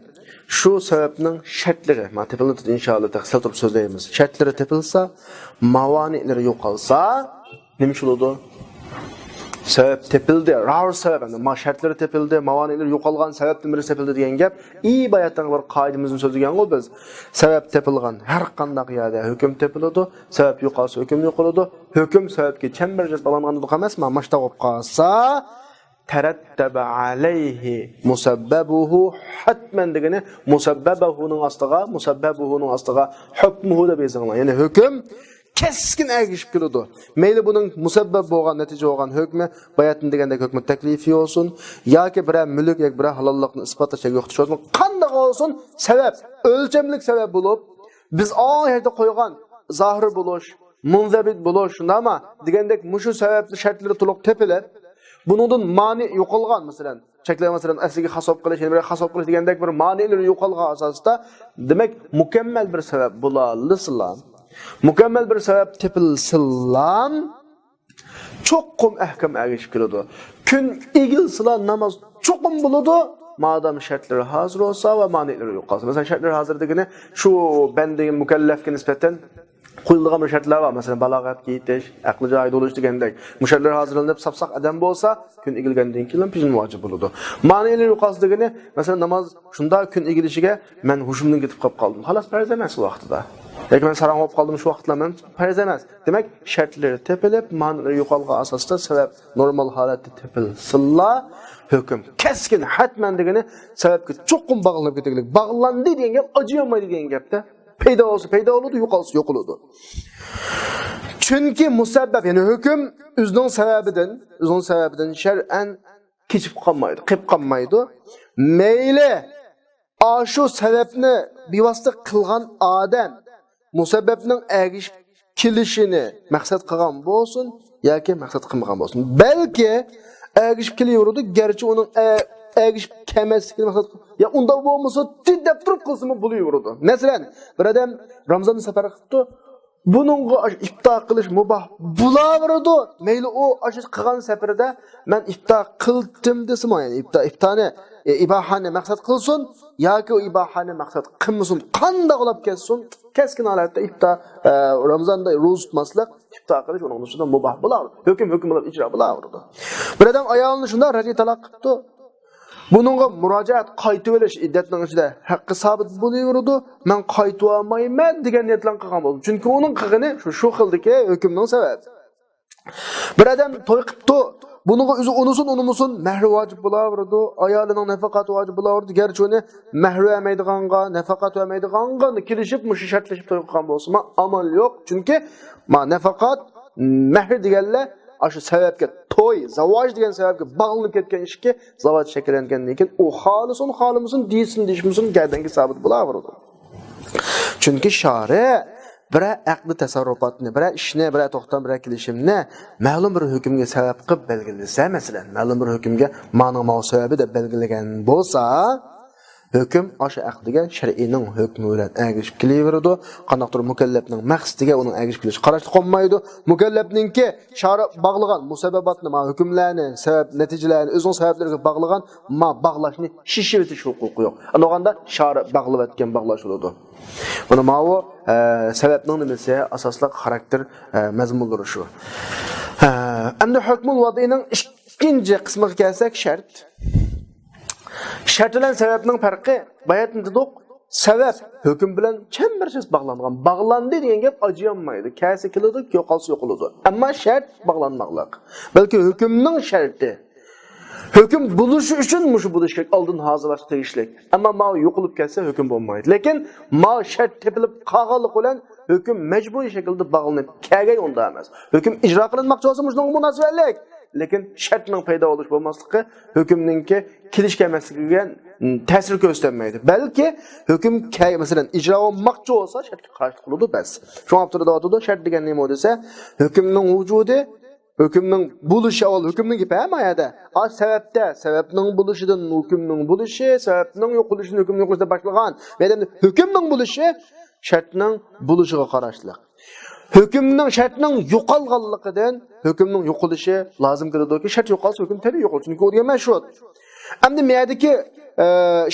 شۇ سەۋەبنىڭ شەرتلىرى، ما تېپىلىدۇ ئىنشائاللا، تەپسىل تۇرۇپ سۆزلەيمىز. شەرتلىرى تېپىلسا، ماۋانىئلىرى يوقالسا، نېمە ئىش بولىدۇ؟ سەۋەب تېپىلدى، راۋۇر سەۋەب، ئەمدى ما شەرتلىرى تېپىلدى، ماۋانىئلىرى يوقالغان سەۋەبتىن بىرسى تېپىلدى دېگەن گەپ. ئى باياتىنقى بىر قائىدىمىزنى سۆزلىگەنغۇ بىز. سەۋەب تېپىلغان ھەر قانداق يەردە ھۆكۈم تېپىلىدۇ، سەۋەب يوقالسا ھۆكۈم يوقىلىدۇ، ھۆكۈم سەۋەبكە چەمبەرچاس باغلانغان دېدۇق ئەمەسمۇ؟ ماشتا بولۇپ قالسا، تەرەتتەبە ئەلەيھى مۇسەببەبۇھۇ، ھەتمەن دېگىنى مۇسەببەبەھۇنىڭ ئاستىغا، مۇسەببەبۇھۇنىڭ ئاستىغا ھۆكمۇھۇ دەپ يېزىڭلار. يەنى ھۆكۈم كەسكىن ئەگىشىپ كېلىدۇ. مەيلى بۇنىڭ مۇسەببەب بولغان، نەتىجە بولغان ھۆكمى، باياتىن دېگەندەك ھۆكمى تەكلىفىي بولسۇن، ياكى بىرەر مۈلۈك ياكى بىرەر ھالاللىقنى ئىسپاتلاش ياكى يوقىتىش بولسۇن، قانداق بولسۇن، سەۋەب، ئۆلچەملىك سەۋەب بولۇپ، بىز ئاڭ يەردە قويغان زاھىر بولۇش، مۇنزەبىت بولۇش، شۇنداقمۇ؟ دېگەندەك مۇشۇ سەۋەبنى شەرتلىرى تولۇق تېپىلىپ، بۇنىڭدىن مانىئ يوقالغان، مەسىلەن، چەكلەر، مەسىلەن، ئەسلىگە خاس بولۇپ قېلىش، يەنە بىر خاس بولۇپ قېلىش دېگەندەك بىر مانىئلىرى يوقالغان ئاساستا، دېمەك، مۇكەممەل بىر سەۋەب بولالىسىلا، مۇكەممەل بىر سەۋەب تېپىلسىلا، چوقۇم ئەھكام ئەگىشىپ كېلىدۇ. كۈن ئېگىلسىلا ناماز چوقۇم بولىدۇ، مادام شەرتلىرى ھازىر بولسا ۋە مانىئلىرى يوقالسا. مەسىلەن، شەرتلىرى ھازىر دېگىنى شۇ بەندىگە، مۇكەللەپكە نىسبەتەن قويۇلىدىغان بىر شەرتلەر بار. مەسىلەن، بالاغەتكە يېتىش، ئەقلى جايىدا بولۇش دېگەندەك. مۇشۇ شەرتلەر ھازىرلىنىپ، ساپساق ئادەم بولسا، كۈن ئېگىلگەندىن كېيىن پېشىن ۋاجىپ بولىدۇ. مانىئلىرى يوقالسا دېگىنى، مەسىلەن، ناماز شۇنداق كۈن ئېگىلىشىگە مەن ھوشۇمدىن كېتىپ قاپ قالدىم. خالاس، پەرز ئەمەس ئۇ ۋاقتىدا. ياكى مەن ساراڭ بولۇپ قالدىم شۇ ۋاقىتلا، مەن پەرز ئەمەس. دېمەك، شەرتلىرى تېپىلىپ، مانىئلىرى يوقالغان ئاساستا سەۋەب نورمال ھالەتتە تېپىلسىلا، ھۆكۈم كەسكىن، ھەتمەن دېگىنى سەۋەبكە چوقۇم باغلىنىپ كېتىدىغان، باغلاندى دېگەن گەپ، ئاجىيالمايدۇ دېگەن گەپتە. پەيدا بولسا پەيدا بولىدۇ، يوقالسا يوقىلىدۇ. چۈنكى مۇسەببەب، يەنى ھۆكۈم ئۆزىنىڭ سەۋەبىدىن، ئۆزىنىڭ سەۋەبىدىن شەرئەن كېچىپ قالمايدۇ، قېلىپ قالمايدۇ. مەيلى ئاشۇ سەۋەبنى بىۋاسىتە قىلغان ئادەم مۇسەببەپنىڭ ئەگىشىپ كېلىشىنى مەقسەت قىلغان بولسۇن ياكى مەقسەت قىلمىغان بولسۇن. بەلكى ئەگىشىپ كېلىۋېرىدۇ، گەرچە ئۇنىڭ ئە-، ئەگىشىپ كەلمەسلىكىنى مەقسەت قىلىپ، يا ئۇنداق بولمىسا، دەپ تۇرۇپ قىلسىمۇ بولۇۋېرىدۇ. مەسىلەن، بىر ئادەم رامىزاندا سەپەر قىپتۇ، بۇنىڭغا ئىپتار قىلىش مۇباھ بولاۋېرىدۇ. مەيلى ئۇ ئاشۇ قىلغان سەپىرىدە مەن ئىپتار قىلدىم دېسىمۇ، يەنى ئىپتار، ئىپتارنى، ئە، ئىباھانى مەقسەت قىلسۇن ياكى ئۇ ئىباھانى مەقسەت قىلمىسۇن، قانداق بولۇپ كەتسۇن، كەسكىن ھالەتتە ئىپتار، ئە، رامىزاندا روزا تۇتماسلىق، ئىپتار قىلىش ئۇنىڭ ئۈستىدە مۇباھ بولاۋېرىدۇ. ھۆكۈم ھۆكۈم بولۇپ ئىجرا بولاۋېرىدۇ. بىر ئادەم ئايالىنى شۇنداق رەجئىي تالاق قىپتۇ، بۇنىڭغا مۇراجىئەت، قايتىۋېلىش ئىددەتنىڭ ئىچىدە ھەققى سابىت بولۇۋېرىدۇ. مەن قايتىۋالمايمەن دېگەن نىيەت بىلەن قىلغان بولىدۇ. چۈنكى ئۇنىڭ قىلغىنى شۇ، شۇ خىلدىكى ھۆكۈمنىڭ سەۋەبى. بىر ئادەم توي قىپتۇ. بۇنىڭغا ئۆزى ئۇنىسۇن، ئۇنىمىسۇن، مەھرى ۋاجىپ بولاۋېرىدۇ. ئايالىنىڭ نەپەقاتى ۋاجىپ بولاۋېرىدۇ. گەرچە ئۇنى مەھرى بەرمەيدىغانغا، نەپەقەت بەرمەيدىغانغا كېلىشىپ، مۇشۇ شەرتلىشىپ توي قىلغان بولسىمۇ ئامال يوق. چۈنكى ما نەپەقەت، مەھرى دېگەنلەر ئاشۇ سەۋەبكە، توي، زاۋاج دېگەن سەۋەبكە باغلىنىپ كەتكەن ئىشكى، زاۋاج شەكىللەنگەندىن كېيىن ئۇ خالىسۇن، خالىمىسۇن، دېيىشسۇن، دېيىشمىسۇن، گەردەنگە سابىت بولاۋېرىدۇ. چۈنكى شارى بىرەر ئەقدى تەسەررۇپاتنى، بىرەر ئىشنى، بىرەر توختام، بىرەر كېلىشىمنى مەلۇم بىر ھۆكۈمگە سەۋەب قىلىپ بەلگىلىسە، مەسىلەن، مەلۇم بىر ھۆكۈمگە مانىڭ ماۋۇ سەۋەبى دەپ بەلگىلىگەن بولسا، ھۆكۈم ئاشۇ ئەقدىگە شەرئىينىڭ ھۆكمى بىلەن ئەگىشىپ كېلىۋېرىدۇ. قانداقتۇر مۇكەللەپنىڭ مەقسىتىگە ئۇنىڭ ئەگىشىپ كېلىشى قاراشلىق بولمايدۇ. مۇكەللەپنىڭكى شارى باغلىغان مۇسەببەباتنى، ما ھۆكۈملەرنى، سەۋەب، نەتىجىلەرنى ئۆزىنىڭ سەۋەبلىرىگە باغلىغان ما باغلاشنى شېشىۋېتىش ھوقۇقى يوق. ئاندىغاندا شارى باغلىۋەتكەن باغلاش بولىدۇ. مانا ماۋۇ، ئە، سەۋەبنىڭ نېمىسى، ئاساسلىق خاراكتېر، ئە، مەزمۇنلىرى شۇ. ھە، ئەمدى ھۆكمۇل ۋەدئىنىڭ ئىككىنچى قىسمىغا كەلسەك، شەرت. شەرت بىلەن سەۋەبنىڭ پەرقى، باياتىن دېدۇق، سەۋەب ھۆكۈم بىلەن چەمبەرچاس باغلانغان. باغلاندى دېگەن گەپ ئاجىيالمايدۇ. كەلسە كېلىدۇ، يوقالسا يوقىلىدۇ. ئەمما شەرت باغلانماقلىق. بەلكى ھۆكۈمنىڭ شەرتى. ھۆكۈم بولۇشى ئۈچۈن مۇشۇ بولۇشى كېرەك، ئالدىن ھازىرلاشقا تېگىشلىك. ئەمما ماۋۇ يوقىلىپ كەتسە ھۆكۈم بولمايدۇ. لېكىن ماۋۇ شەرت تېپىلىپ قالغانلىقى بىلەن ھۆكۈم مەجبۇرىي شەكىلدە باغلىنىپ كەلگەن، ئۇنداق ئەمەس. ھۆكۈم ئىجرا قىلىنماقچى بولسا مۇشۇنىڭغا مۇناسىۋەتلىك. لېكىن شەرتنىڭ پەيدا بولۇش بولماسلىقى ھۆكۈمنىڭكى كېلىش كەلمەسلىكىگە تەسىر كۆرسىتەلمەيدۇ. بەلكى ھۆكۈم كە-، مەسىلەن، ئىجرا بولماقچى بولسا شەرتكە قارشىلىق قىلىدۇ بەس. شۇڭا ئاپتور دەۋاتىدۇ، شەرت دېگەن نېمە دېسە، ھۆكۈمنىڭ ۋۇجۇدى، ھۆكۈمنىڭ بولۇشى، ئاۋۋال ھۆكۈمنىڭ گېپى ھە ما يەردە. ئا، سەۋەبتە، سەۋەبنىڭ بولۇشىدىن ھۆكۈمنىڭ بولۇشى، سەۋەبنىڭ يوقىلىشىدىن ھۆكۈمنىڭ يوقىلىشى دەپ باشلىغان. بۇ يەردە ھۆكۈمنىڭ بولۇشى شەرتنىڭ بولۇشىغا قاراشلىق. ھۆكۈمنىڭ، شەرتنىڭ يوقالغانلىقىدىن ھۆكۈمنىڭ يوقىلىشى لازىم كېلىدۇكى، شەرت يوقالسا ھۆكۈم تەبىئىي يوقىلىدۇ، چۈنكى ئۇ دېگەن مەشھۇت. ئەمدى مەيەردىكى، ئە،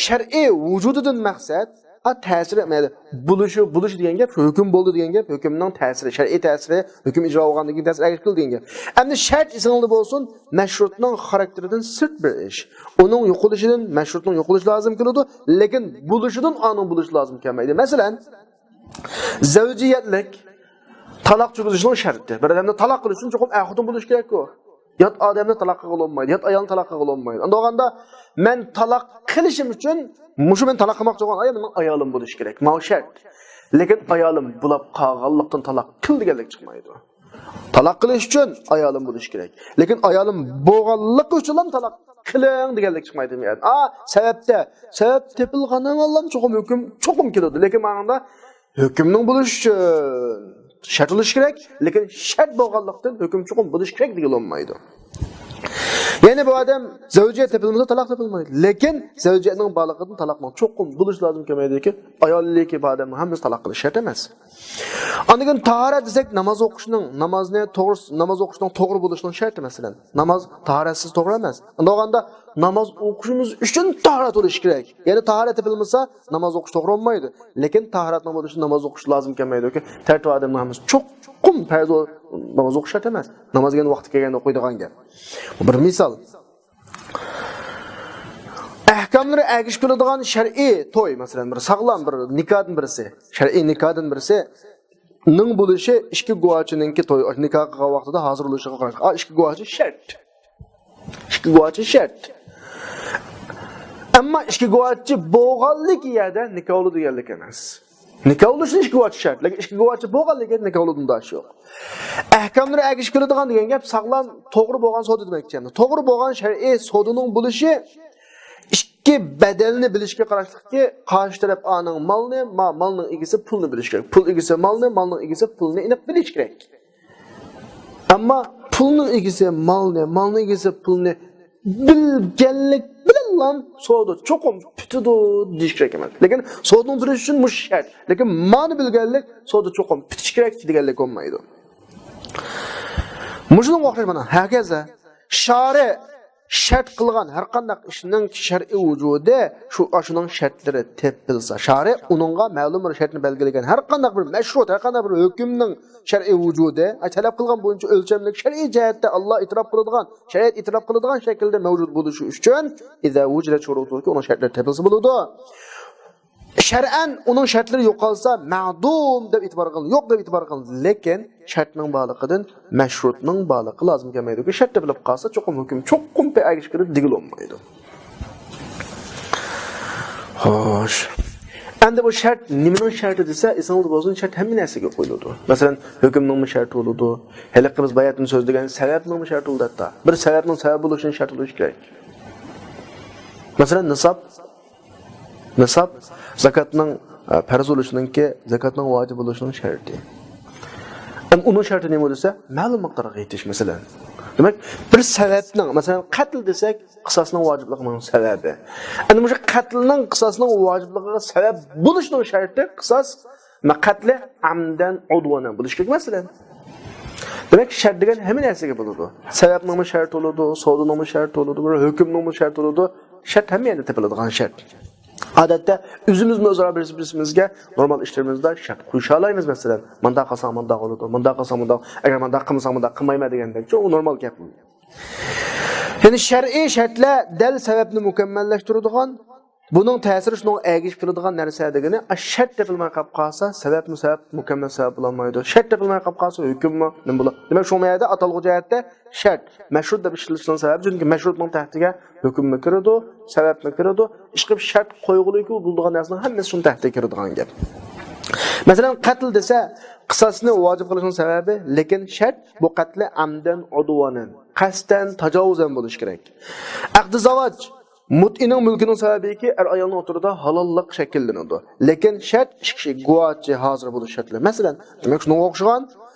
شەرئىي ۋۇجۇدىدىن مەقسەت، ئا، تەسىرى، مەيەردە بولۇشى، بولۇشى دېگەن گەپ، شۇ ھۆكۈم بولدى دېگەن گەپ، ھۆكۈمنىڭ تەسىرى، شەرئىي تەسىرى، ھۆكۈم ئىجرا بولغاندىن كېيىن تەسىرى ئەگىشىپ كېلىدۇ دېگەن گەپ. ئەمدى شەرت ئېسىڭلاردا بولسۇن، مەشھۇتنىڭ خاراكتېرىدىن سىرت بىر ئىش. ئۇنىڭ يوقىلىشىدىن مەشھۇتنىڭ يوقىلىشى لازىم كېلىدۇ، لېكىن بولۇشىدىن ئانىڭ بولۇشى لازىم كەلمەيدۇ. مەسىلەن، زەۋجىيەتلىك تالاق چۈشۈرۈشنىڭ شەرتى. بىر ئادەمنى تالاق قىلىش ئۈچۈن چوقۇم ئەر-خوتۇن بولۇش كېرەككۇ. يات ئادەمنى تالاق قىلغىلى بولمايدۇ، يات ئايالنى تالاق قىلغىلى بولمايدۇ. ئەمدى بولغاندا مەن تالاق قىلىشىم ئۈچۈن مۇشۇ مەن تالاق قىلماقچى بولغان ئايال مېنىڭ ئايالىم بولۇشى كېرەك. ماۋۇ شەرت. لېكىن ئايالىم بولاپ قالغانلىقتىن تالاق قىل دېگەنلىك چىقمايدۇ. تالاق قىلىش ئۈچۈن ئايالىم بولۇشى كېرەك. لېكىن ئايالىم بولغانلىقى ئۈچۈنلا تالاق قىلىڭ دېگەنلىك چىقمايدۇ بۇ يەردە. ئا، سەۋەبتە، سەۋەب تېپىلغاندىن چوقۇم ھۆكۈم، چوقۇم كېلىدۇ. لېكىن مانىڭدا ھۆكۈمنىڭ بولۇشى ئۈچۈن شەرت بولۇشى كېرەك، لېكىن شەرت بولغانلىقتىن ھۆكۈم چوقۇم بولۇشى كېرەك دېگىلى بولمايدۇ. يەنى بۇ ئادەم زەۋجىيەت تېپىلمىسا تالاق تېپىلمايدۇ. لېكىن زەۋجىيەتنىڭ بارلىقىدىن تالاقنىڭ چوقۇم بولۇشى لازىم كەلمەيدۇكى، ئاياللىكى بار ئادەمنىڭ ھەممىسى تالاق قىلىش شەرت ئەمەس. ئاندىن كېيىن تاھارەت دېسەك، ناماز ئوقۇشنىڭ، نامازنى توغرا، ناماز ئوقۇشنىڭ توغرا بولۇشىنىڭ شەرتى، مەسىلەن. ناماز تاھارەتسىز توغرا ئەمەس. ئۇنداق بولغاندا ناماز ئوقۇشىمىز ئۈچۈن تاھارەت بولۇشى كېرەك. يەنى تاھارەت تېپىلمىسا ناماز ئوقۇش توغرا بولمايدۇ. لېكىن تاھارەتنىڭ بولۇشى ناماز ئوقۇش لازىم كەلمەيدۇكى، تەرتىپ ئادەمنىڭ ھەممىسى چوقۇم پەرز ناماز ئوقۇش شەرت ئەمەس. ناماز دېگەن ۋاقتى كەلگەندە ئوقۇيدىغان گەپ. بۇ بىر مىسال. ئەھكاملىرى ئەگىشىپ كېلىدىغان شەرئىي توي، مەسىلەن، بىر ساغلام بىر نىكادىن بىرسى، شەرئىي نىكادىن بىرسى نىڭ بولۇشى ئىككى گۇۋاچىنىڭكى توي، نىكاھ قىلغان ۋاقتىدا ھازىر بولۇشىغا قاراشلىق. ئا، ئىككى گۇۋاچى شەرت. ئىككى گۇۋاچى شەرت. ئەمما ئىككى گۇۋاچى بولغانلىكى يەردە نىكاھ بولىدۇ دېگەنلىك ئەمەس. نىكاھ بولۇشى ئىككى گۇۋاچى شەرت، لېكىن ئىككى گۇۋاچى بولغانلىكى نىكاھ بولىدۇ دېگەن يوق. ئەھكاملىرى ئەگىشىپ كېلىدىغان دېگەن گەپ ساغلام، توغرا بولغان سودا دېمەكچى. توغرا بولغان شەرئىي سودىنىڭ بولۇشى ئىككى بەدەلنى بىلىشكە قاراشلىقكى، قارشى تەرەپ ئانىڭ مالنى، ما-، مالنىڭ ئىگىسى پۇلنى بىلىشى كېرەك. پۇل ئىگىسى مالنى، مالنىڭ ئىگىسى پۇلنى ئېنىق بىلىشى كېرەك. ئەمما پۇلنىڭ ئىگىسى مالنى، مالنىڭ ئىگىسى پۇلنى بىلگەنلىك بىلەنلا سودا چوقۇم پۈتىدۇ دېيىش كېرەك ئەمەس. لېكىن سودىنىڭ پۈتۈشى ئۈچۈن مۇشۇ شەرت. لېكىن مانى بىلگەنلىك سودا چوقۇم پۈتۈشى كېرەك دېگەنلىك بولمايدۇ. مۇشۇنىڭغا ئوخشاش مانا، ھەكەزا شارى شەرت قىلغان ھەر قانداق ئىشنىڭ شەرئىي ۋۇجۇدى شۇ، ئاشۇنىڭ شەرتلىرى تېپىلسا، شارى ئۇنىڭغا مەلۇم بىر شەرتنى بەلگىلىگەن ھەر قانداق بىر مەشرۇت، ھەر قانداق بىر ھۆكۈمنىڭ شەرئىي ۋۇجۇدى، ئە، تەلەپ قىلغان بويىچە ئۆلچەملىك شەرئىي جەھەتتە ئاللا ئېتىراپ قىلىدىغان، شەرىئەت ئېتىراپ قىلىدىغان شەكىلدە مەۋجۇت بولۇشى ئۈچۈن، ئىزا ۋۇجىدەت شۇرۇتۇھۇ، ئۇنىڭ شەرتلىرى تېپىلسا بولىدۇ. شەرئەن ئۇنىڭ شەرتلىرى يوقالسا، مەدۇم دەپ ئېتىبار قىلىنىدۇ، يوق دەپ ئېتىبار قىلىنىدۇ. لېكىن شەرتنىڭ بارلىقىدىن مەشرۇتنىڭ بارلىقى لازىم كەلمەيدۇكى، شەرت تېپىلىپ قالسا، چوقۇم ھۆكۈم چوقۇم پەيئەگە چىقىدۇ دېگىلى بولمايدۇ. خوش. ئەمدى بۇ شەرت نېمىنىڭ شەرتى دېسە، ئېسىڭىزدە بولسۇن، شەرت ھەممە نەرسىگە قويۇلىدۇ. مەسىلەن، ھۆكۈمنىڭمۇ شەرتى بولىدۇ. ھېلىقى بىز باياتىن سۆزلىگەن سەۋەبنىڭمۇ شەرتى بولىدۇ ھەتتا. بىر سەۋەبنىڭ سەۋەب بولۇشىنىڭ شەرتى بولۇشى كېرەك. مەسىلەن، نىساب، نىساب زاكاتنىڭ، ئە، پەرز بولۇشىنىڭكى، زاكاتنىڭ ۋاجىپ بولۇشىنىڭ شەرتى. ئەم، ئۇنىڭ شەرتى نېمە دېسە، مەلۇم مىقدارغا يېتىش، مەسىلەن. دېمەك، بىر سەۋەبنىڭ، مەسىلەن، قەتل دېسەك، قىساسنىڭ ۋاجىپلىقىنىڭ سەۋەبى. ئەنە مۇشۇ قەتلنىڭ قىساسنىڭ ۋاجىپلىقىغا سەۋەب بولۇشنىڭ شەرتى قىساس، مە-، قەتلى ئەمدەن ئۇدۋانەن بولۇشى كېرەك، مەسىلەن. دېمەك، شەرت دېگەن ھەممە نەرسىگە بولىدۇ. سەۋەبنىڭمۇ شەرتى بولىدۇ، سودىنىڭمۇ شەرتى بولىدۇ، بىر ھۆكۈمنىڭمۇ شەرتى بولىدۇ. شەرت ھەممە يەردە تېپىلىدىغان شەرت. ئادەتتە ئۆزىمىزمۇ ئۆزئارا بىرسى-، بىرسىمىزگە نورمال ئىشلىرىمىزدا شەرت قوشالايمىز، مەسىلەن، مۇنداق قىلساڭ مۇنداق بولىدۇ، مۇنداق قىلساڭ مۇنداق، ئەگەر مۇنداق قىلمىساڭ مۇنداق قىلمايمەن دېگەندەك. ئۇ نورمال گەپ. يەنى شەرئىي شەرتلەر دەل سەۋەبنى مۇكەممەللەشتۈرىدىغان، بۇنىڭ تەسىرى شۇنىڭغا ئەگىشىپ كېلىدىغان نەرسە دېگىنى، ئا، شەرت تېپىلماي قېلىپ قالسا، سەۋەبمۇ سەۋەب، مۇكەممەل سەۋەب بولالمايدۇ. شەرت تېپىلماي قېلىپ قالسا، ھۆكۈممۇ نېمە بولىدۇ؟ دېمەك، شۇ يەردە ئاتالغۇ جەھەتتە شەرت، مەشرۇت دەپ ئىشلىتىشنىڭ سەۋەبى، چۈنكى مەشرۇتنىڭ تەھتىگە ھۆكۈممۇ كىرىدۇ، سەۋەبمۇ كىرىدۇ. ئىشقىلىپ شەرت قويغۇلىكى بولىدىغان نەرسىنىڭ ھەممىسى شۇنىڭ تەھتىگە كىرىدىغان گەپ. مەسىلەن، قەتل دېسە، قىساسنى ۋاجىپ قىلىشنىڭ سەۋەبى، لېكىن شەرت، بۇ قەتلى ئەمدەن، ئۇدۋانەن، قەستەن، تاجاۋۇزەن بولۇشى كېرەك. ئەقدى زاۋاج، مۇتئىنىڭ مۈلكىنىڭ سەۋەبىكى ئەر-ئايالنىڭ ئوتتۇرىدا ھالاللىق شەكىللىنىدۇ. لېكىن شەرت ئىككى كىشى گۇۋاچى ھازىر بولۇش شەرتلىرى. مەسىلەن، دېمەك، شۇنىڭغا ئوخشىغان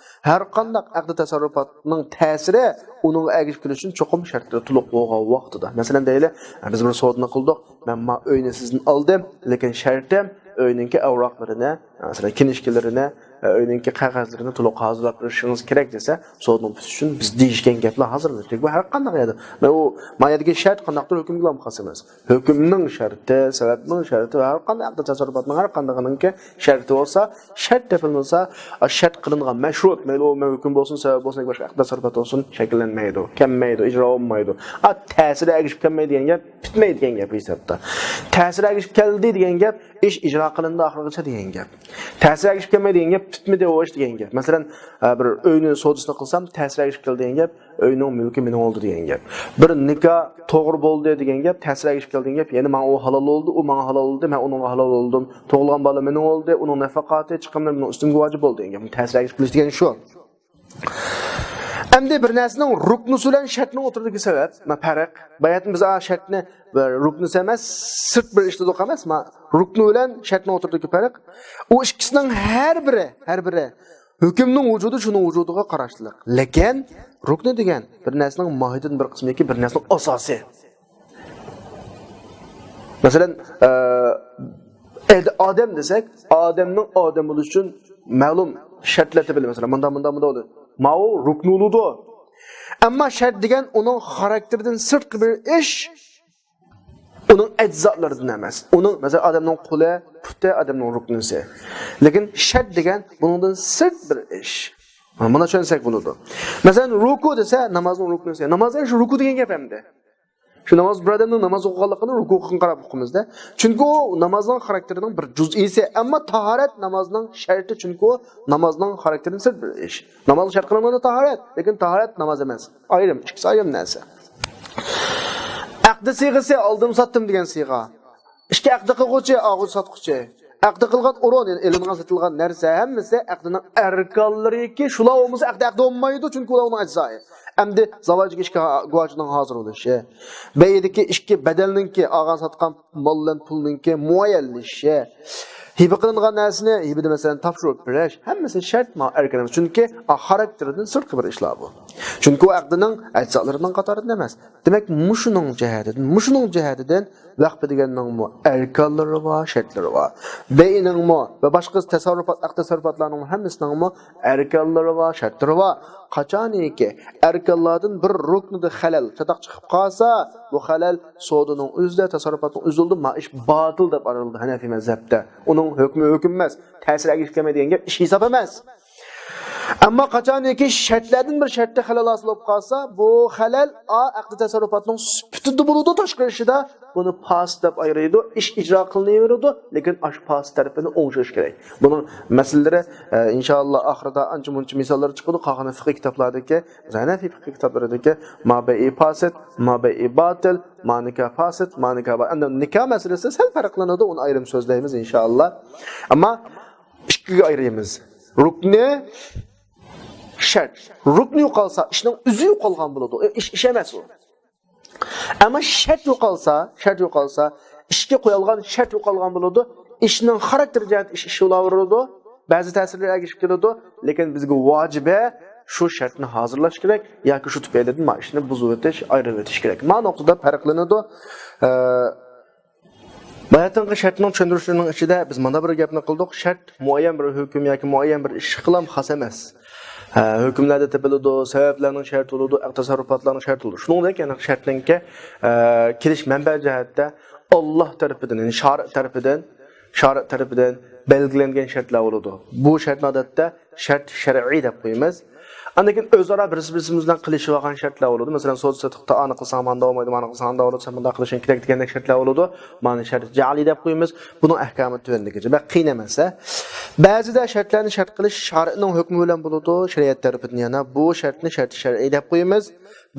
ھەر قانداق ئەقدى تەسەررۇپاتنىڭ تەسىرى ئۇنىڭغا ئەگىشىپ كېلىش ئۈچۈن چوقۇم شەرتلىرى تولۇق بولغان ۋاقتىدا. مەسىلەن، دەيلى، بىز بىر سودىنى قىلدۇق، مەن ما ئۆينى سىزدىن ئالدىم، لېكىن شەرتىم ئۆينىڭكى ئەۋراقلىرىنى، مەسىلەن، كىنىشكىلىرىنى، ئۆينىڭكى قەغەزلىرىنى تولۇق ھازىرلاپ بېرىشىڭىز كېرەك دېسە، سودىنىڭ پۈتۈشى ئۈچۈن بىز دېيىشكەن گەپلەر ھازىرلىنىدۇ. بۇ ھەر قانداق يەردە. مەن ئۇ، ما يەردىكى شەرت قانداقتۇر ھۆكۈمگە ئالمىغان خاس ئەمەس. ھۆكۈمنىڭ شەرتى، سەۋەبنىڭ شەرتى ۋە ھەر قانداق ئەقدى تەسەررۇپاتنىڭ ھەر قاندىقىنىڭكى شەرتى بولسا، شەرت تېپىلمىسا، شەرت قىلىنغان مەشرۇت، مەيلى ئۇ ھۆكۈم بولسۇن، سەۋەب بولسۇن، ياكى باشقا ئەقدى تەسەررۇپات بولسۇن، شەكىللەنمەيدۇ، كەلمەيدۇ، ئىجرا بولمايدۇ. ئا، تەسىرى ئەگىشىپ كەلمەيدۇ دېگەن گەپ، پۈتمەيدۇ دېگەن گەپ ھېسابتا. تەسىرى ئەگىشىپ كەلدى دېگەن گەپ، ئىش ئىجرا قىلىندى ئاخىرغىچە دېگەن گەپ. تەسىرى ئەگىشىپ كەلمەيدۇ دېگەن گەپ، پۈتمىدى ئۇ ئىش دېگەن گەپ. مەسىلەن، ئە، بىر ئۆينى سودىسىنى قىلسام، تەسىرى ئەگىشىپ كەلدى دېگەن گەپ، ئۆينىڭ مۈلكى مېنىڭ بولدى دېگەن گەپ. بىر نىكاھ توغرا بولدى دېگەن گەپ، تەسىرى ئەگىشىپ كەلدى دېگەن گەپ، يەنى ماڭا ئۇ ھالال بولدى، ئۇ ماڭا ھالال بولدى، مەن ئۇنىڭغا ھالال بولدۇم. تۇغۇلغان بالا مېنىڭ بولدى، ئۇنىڭ نەپەقاتى، چىقىملىرى مېنىڭ ئۈستۈمگە ۋاجىپ بولدى دېگەن گەپ. تەسىرى ئەگىشىپ كېلىش دېگەن شۇ. ئەمدى بىر نەرسىنىڭ رۇكنىسى بىلەن شەرتنىڭ ئوتتۇرىدىكى سەۋەب، ما پەرق. باياتىن بىز ئا شەرتنى بىر رۇكنىسى ئەمەس، سىرت بىر ئىش دېدۇق ئەمەسما؟ رۇكنى بىلەن شەرتنىڭ ئوتتۇرىدىكى پەرق. ئۇ ئىككىسىنىڭ ھەر بىرى، ھەر بىرى ھۆكۈمنىڭ ۋۇجۇدى شۇنىڭ ۋۇجۇدىغا قاراشلىق. لېكىن رۇكنى دېگەن بىر نەرسىنىڭ ماھىيىتىدىن بىر قىسمى ياكى بىر نەرسىنىڭ ئاساسى. مەسىلەن، ئە، ئەد-، ئادەم دېسەك، ئادەمنىڭ ئادەم بولۇشى ئۈچۈن مەلۇم شەرتلەر تېپىلدى. مەسىلەن، مۇنداق، مۇنداق، مۇنداق بولدى. ماۋۇ رۇكنى بولىدۇ. ئەمما شەرت دېگەن ئۇنىڭ خاراكتېرىدىن سىرتقى بىر ئىش، ئۇنىڭ ئەجزالىرىدىن ئەمەس. ئۇنىڭ، مەسىلەن، ئادەمنىڭ قولى، پۇتى ئادەمنىڭ رۇكنىسى. لېكىن شەرت دېگەن بۇنىڭدىن سىرت بىر ئىش. مانا، مۇنى چۈشەنسەك بولىدۇ. مەسىلەن، رۇكۇ دېسە، نامازنىڭ رۇكنىسى. ناماز دېگەن شۇ رۇكۇ دېگەن گەپ ئەمدى. شۇ ناماز بىر ئادەمنىڭ ناماز ئوقۇغانلىقىنى رۇكۇغا قاراپ ئوقۇيمىز-دە. چۈنكى ئۇ نامازنىڭ خاراكتېرىنىڭ بىر جۇزئىسى. ئەمما تاھارەت نامازنىڭ شەرتى، چۈنكى ئۇ نامازنىڭ خاراكتېرىدىن سىرت بىر ئىش. نامازغا شەرت قىلىنغىنى تاھارەت، لېكىن تاھارەت ناماز ئەمەس. ئايرىم، ئىككىسى ئايرىم نەرسە. ئەقدى سىيغىسى، ئالدىم ساتتىم دېگەن سىيغا. ئىككى ئەقدى قىلغۇچى، ئالغۇچى ساتقۇچى. ئەقدى قىلغان ئورۇن، يەنى ئېلىنغان سېتىلغان نەرسە ھەممىسى ئەقدىنىڭ ئەركانلىرىكى، شۇلار بولمىسا ئەقدى ئەقدى بولمايدۇ، چۈنكى ئۇلار ئۇنىڭ ئەجزائى. ئەمدى زاۋاجدىكى ئىككى ھا-، گۇۋاچىنىڭ ھازىر بولۇشى، بەيئدىكى ئىككى بەدەلنىڭكى، ئالغان ساتقان مال بىلەن پۇلنىڭكى مۇئەييەنلىشىشى، ھىبە قىلىنغان نەرسىنى ھىبىدە، مەسىلەن، تاپشۇرۇپ بېرىش، ھەممىسى شەرت ما ئەركان ئەمەس، چۈنكى ئا خاراكتېرىدىن سىرتقى بىر ئىشلار بۇ. چۈنكى ئۇ ئەقدىنىڭ ئەجزالىرىنىڭ قاتارىدىن ئەمەس. دېمەك، مۇشۇنىڭ جەھەتىدىن، مۇشۇنىڭ جەھەتىدىن ۋەقپە دېگەننىڭمۇ ئەركانلىرى بار، شەرتلىرى بار. بەيئنىڭمۇ ۋە باشقا تەسەررۇپات، ئەقدى تەسەررۇپاتلارنىڭمۇ ھەممىسىنىڭمۇ ئەركانلىرى بار، شەرتلىرى بار. قاچانكى ئەركانلاردىن بىر رۇكنىدا خەلەل، چاتاق چىقىپ قالسا، بۇ خەلەل سودىنىڭ ئۆزىدە، تەسەررۇپاتنىڭ ئۆزىدە بولىدۇ، ما ئىش باتىل دەپ ئايرىلىدۇ ھەنەفىي مەزھەپتە. ئۇنىڭ ھۆكمى ھۆكۈم ئەمەس، تەسىرى ئەگىشىپ كەلمەيدۇ دېگەن گەپ ئىش ھېساب ئەمەس. ئەمما قاچانكى شەرتلەردىن بىر شەرتتە خەلەل ھاسىل بولۇپ قالسا، بۇ خەلەل ئا ئەقدى تەسەررۇپاتنىڭ سۈپىتىدە بولىدۇ، تاشقى ئىشىدا بۇنى پاسىت دەپ ئايرىيدۇ، ئىش ئىجرا قىلىنىۋېرىدۇ، لېكىن ئاشۇ پاسىت تەرىپىنى ئوڭشاش كېرەك. بۇنىڭ مەسىلىلىرى، ئە، ئىنشائاللا، ئاخىرىدا ئانچە مۇنچە مىساللار چىقىدۇ، قالغىنى فىقھىي كىتابلاردىكى، ھەنەفىي فىقھىي كىتابلىرىدىكى ما بەيئى پاسىت، ما بەيئى باتىل، ما نىكاھ پاسىت، ما نىكاھ با-، ئەمدى نىكاھ مەسىلىسى سەل پەرقلىنىدۇ، ئۇنى ئايرىم سۆزلەيمىز، ئىنشائاللا. ئەمما ئىككىگە ئايرىيمىز. رۇكنى، شەرت. رۇكنى يوقالسا، ئىشنىڭ ئۆزى يوقالغان بولىدۇ. ئىش، ئىش ئەمەس ئۇ. ئەمما شەرت يوقالسا، شەرت يوقالسا، ئىشقا قويۇلغان شەرت يوقالغان بولىدۇ. ئىشنىڭ خاراكتېرى جەھەتتە ئىش، ئىش بولاۋېرىدۇ. بەزى تەسىرلەر ئەگىشىپ كېلىدۇ. لېكىن بىزگە ۋاجىبى شۇ شەرتنى ھازىرلاش كېرەك ياكى شۇ تۈپەيلىدىن ما ئىشنى بۇزۇۋېتىش، ئايرىۋېتىش كېرەك. ما نۇقتىدا پەرقلىنىدۇ. ئە، باياتىنقى شەرتنىڭ چۈشەندۈرۈشلىرىنىڭ ئىچىدە بىز مانا بىر گەپنى قىلدۇق، شەرت مۇئەييەن بىر ھۆكۈم ياكى مۇئەييەن بىر ئىشقىلا خاس ئەمەس. ھە، ھۆكۈملەردە تېپىلىدۇ، سەۋەبلەرنىڭ شەرتى بولىدۇ، ئەقدى تەسەررۇپاتلارنىڭ شەرتى بولىدۇ. شۇنىڭدەك يەنە شەرتنىڭكى، ئە، كېلىش مەنبە جەھەتتە ئاللاھ تەرىپىدىن، يەنى شارىئ تەرىپىدىن، شارىئ تەرىپىدىن بەلگىلەنگەن شەرتلەر بولىدۇ. بۇ شەرتنى ئادەتتە شەرت شەرئىي دەپ قويىمىز. ئاندىن كېيىن ئۆزئارا بىرسى بىرسىمىز بىلەن قىلىشىۋالغان شەرتلەر بولىدۇ. مەسىلەن، سودا سېتىقتا ئانى قىلساڭ مانداق بولمايدۇ، مانا قىلساڭ ئانداق بولىدۇ، سەن مۇنداق قىلىشىڭ كېرەك دېگەندەك شەرتلەر بولىدۇ. مانا شەرت جەئلى دەپ قويىمىز. بۇنىڭ ئەھكامى تۆۋەندىكىچە، بەك قىيىن ئەمەس. بەزىدە شەرتلەرنى شەرت قىلىش شارىئنىڭ ھۆكمى بىلەن بولىدۇ، شەرىئەت تەرىپىدىن يەنە بۇ شەرتنى شەرت شەرئىي دەپ قويىمىز.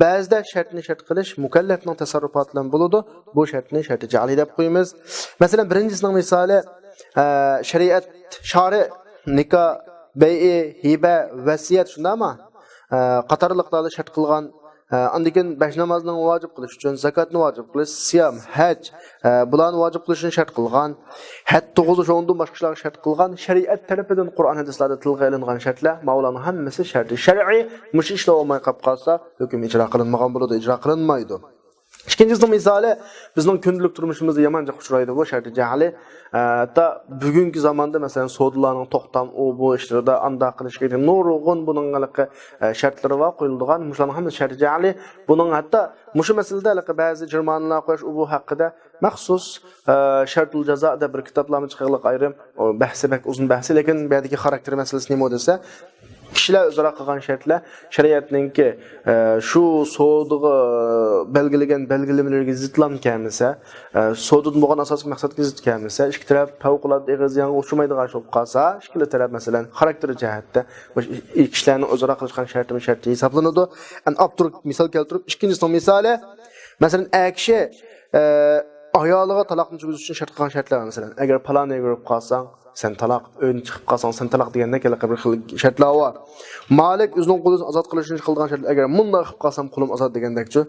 بەزىدە شەرتنى شەرت قىلىش مۇكەللەپنىڭ تەسەررۇپاتى بىلەن بولىدۇ، بۇ شەرتنى شەرت جەئلى دەپ قويىمىز. مەسىلەن، بىرىنچىسىنىڭ مىسالى، ئە، شەرىئەت، شارىئ، نىكاھ، بەيئى، ھىبە، ۋەسىيەت، شۇنداقمۇ؟ ئە، قاتارلىقلاردا شەرت قىلغان، ئە، ئاندىن كېيىن بەش نامازنىڭ ۋاجىپ قىلىش ئۈچۈن، زاكاتنى ۋاجىپ قىلىش، سىيام، ھەج، ئە، بۇلارنى ۋاجىپ قىلىشنى شەرت قىلغان، ھەد توغرىسىدا شۇنىڭدىن باشقا ئىشلارغا شەرت قىلغان، شەرىئەت تەرىپىدىن قۇرئان ھەدىسلەردە تىلغا ئېلىنغان شەرتلەر، ماۋۇلارنىڭ ھەممىسى شەرتى شەرئىي، مۇشۇ ئىشلار بولماي قاپ قالسا، ھۆكۈم ئىجرا قىلىنمىغان بولىدۇ، ئىجرا قىلىنمايدۇ. ئىككىنچىسىنىڭ مىسالى، بىزنىڭ كۈندىلىك تۇرمۇشىمىزدا يامان جىق ئۇچرايدۇ بۇ شەرتى جەھلى. ئە، ھەتتا بۈگۈنكى زاماندا، مەسىلەن، سودىلارنىڭ توختام، ئۇ بۇ ئىشلىرىدا ئانداق قىلىش كېرەك، نۇرغۇن بۇنىڭ ھېلىقى، ئە، شەرتلىرى بار، قويۇلىدىغان، مۇشۇلارنىڭ ھەممىسى شەرتى جەھلى. بۇنىڭ ھەتتا مۇشۇ مەسىلىدە ھېلىقى بەزى جەرىمانىلار قويۇش، ئۇ بۇ ھەققىدە مەخسۇس، ئە، شەرتۇل جازا دەپ بىر كىتابلارمۇ چىقىغلىق ئايرىم. ئۇ بەھسى بەك ئۇزۇن بەھسى، لېكىن بۇ يەردىكى خاراكتېر مەسىلىسى نېمە دېسە، كىشىلەر ئۆزئارا قىلغان شەرتلەر شەرىئەتنىڭكى، ئە، شۇ سودىغا بەلگىلىگەن بەلگىلىمىلىرىگە زىتلام كەلمىسە، ئە، سودىدىن بولغان ئاساسلىق مەقسەتكە زىت كەلمىسە، ئىككى تەرەپ پەۋقۇلئاددە ئېغىر زىيانغا ئۇچرىمايدىغان ئىش بولۇپ قالسا، ئىككىلا تەرەپ، مەسىلەن، خاراكتېر جەھەتتە، مۇشۇ ئىككى كىشىلەرنىڭ ئۆزئارا قىلىشقان شەرتىمۇ شەرت ھېسابلىنىدۇ. ئەنە ئاپتور مىسال كەلتۈرۈپ، ئىككىنچىسىنىڭ مىسالى، مەسىلەن، ئەر كىشى، ئە، ئايالىغا تالاقنى تۈگۈزۈش ئۈچۈن شەرت قىلغان شەرتلەر، مەسىلەن، ئەگەر پالانىيگە بېرىپ قالساڭ، سەن تالاق، ئۆيدىن چىقىپ قالساڭ، سەن تالاق دېگەندەك ھېلىقى بىر خىل شەرتلەر بار. مالىك ئۆزىنىڭ قولىدىن ئازاد قىلىشنى قىلىدىغان شەرت، ئەگەر مۇنداق قىلىپ قالسام، قولۇم ئازاد دېگەندەكچۇ.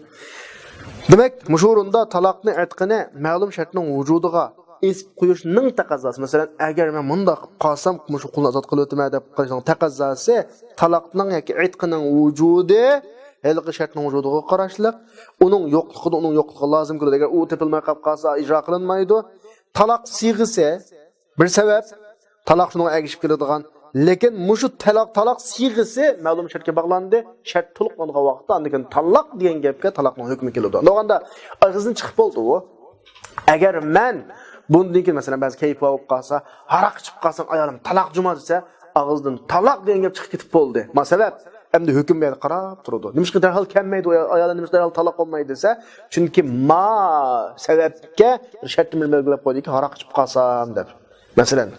دېمەك، مۇشۇ ئورۇندا تالاقنى، ئېتىقنى مەلۇم شەرتنىڭ ۋۇجۇدىغا ئېسىپ قويۇشنىڭ تەقەززاسى. مەسىلەن، ئەگەر مەن مۇنداق قىلىپ قالسام، مۇشۇ قولنى ئازاد قىلىۋېتىمەن دەپ قىلىشنىڭ تەقەززاسى تالاقنىڭ ياكى ئېتىقنىڭ ۋۇجۇدى ھېلىقى شەرتنىڭ ۋۇجۇدىغا قاراشلىق. ئۇنىڭ يوقلۇقىدا ئۇنىڭ يوقلۇقى لازىم كېلىدۇ. ئەگەر ئۇ تېپىلماي قاپ قالسا، ئىجرا قىلىنمايدۇ. تالاق سىيغىسى بىر سەۋەب، تالاق شۇنىڭغا ئەگىشىپ كېلىدىغان. لېكىن مۇشۇ تالاق، تالاق سىيغىسى مەلۇم شەرتكە باغلاندى. شەرت تولۇقلانغان ۋاقىتتا ئاندىن كېيىن تالاق دېگەن گەپكە تالاقنىڭ ھۆكمى كېلىدۇ. ئۇنداق بولغاندا ئېغىزدىن چىقىپ بولدى ئۇ. ئەگەر مەن بۇندىن كېيىن، مەسىلەن، بەزى كەيپى بولۇپ قالسا، ھاراق ئىچىپ قالسام، ئايالىم تالاق جۇما دېسە، ئاغزىدىن تالاق دېگەن گەپ چىقىپ كېتىپ بولدى. ما سەۋەب؟ ئەمدى ھۆكۈم بۇ يەردە قاراپ تۇرىدۇ. نېمىشقا دەرھال كەلمەيدۇ، ئايال نېمىشقا دەرھال تالاق بولمايدۇ دېسە، چۈنكى ما سەۋەبكە بىر شەرتنى بىر بەلگىلەپ قويدىكى، ھاراق ئىچىپ قالسام دەپ. مەسىلەن،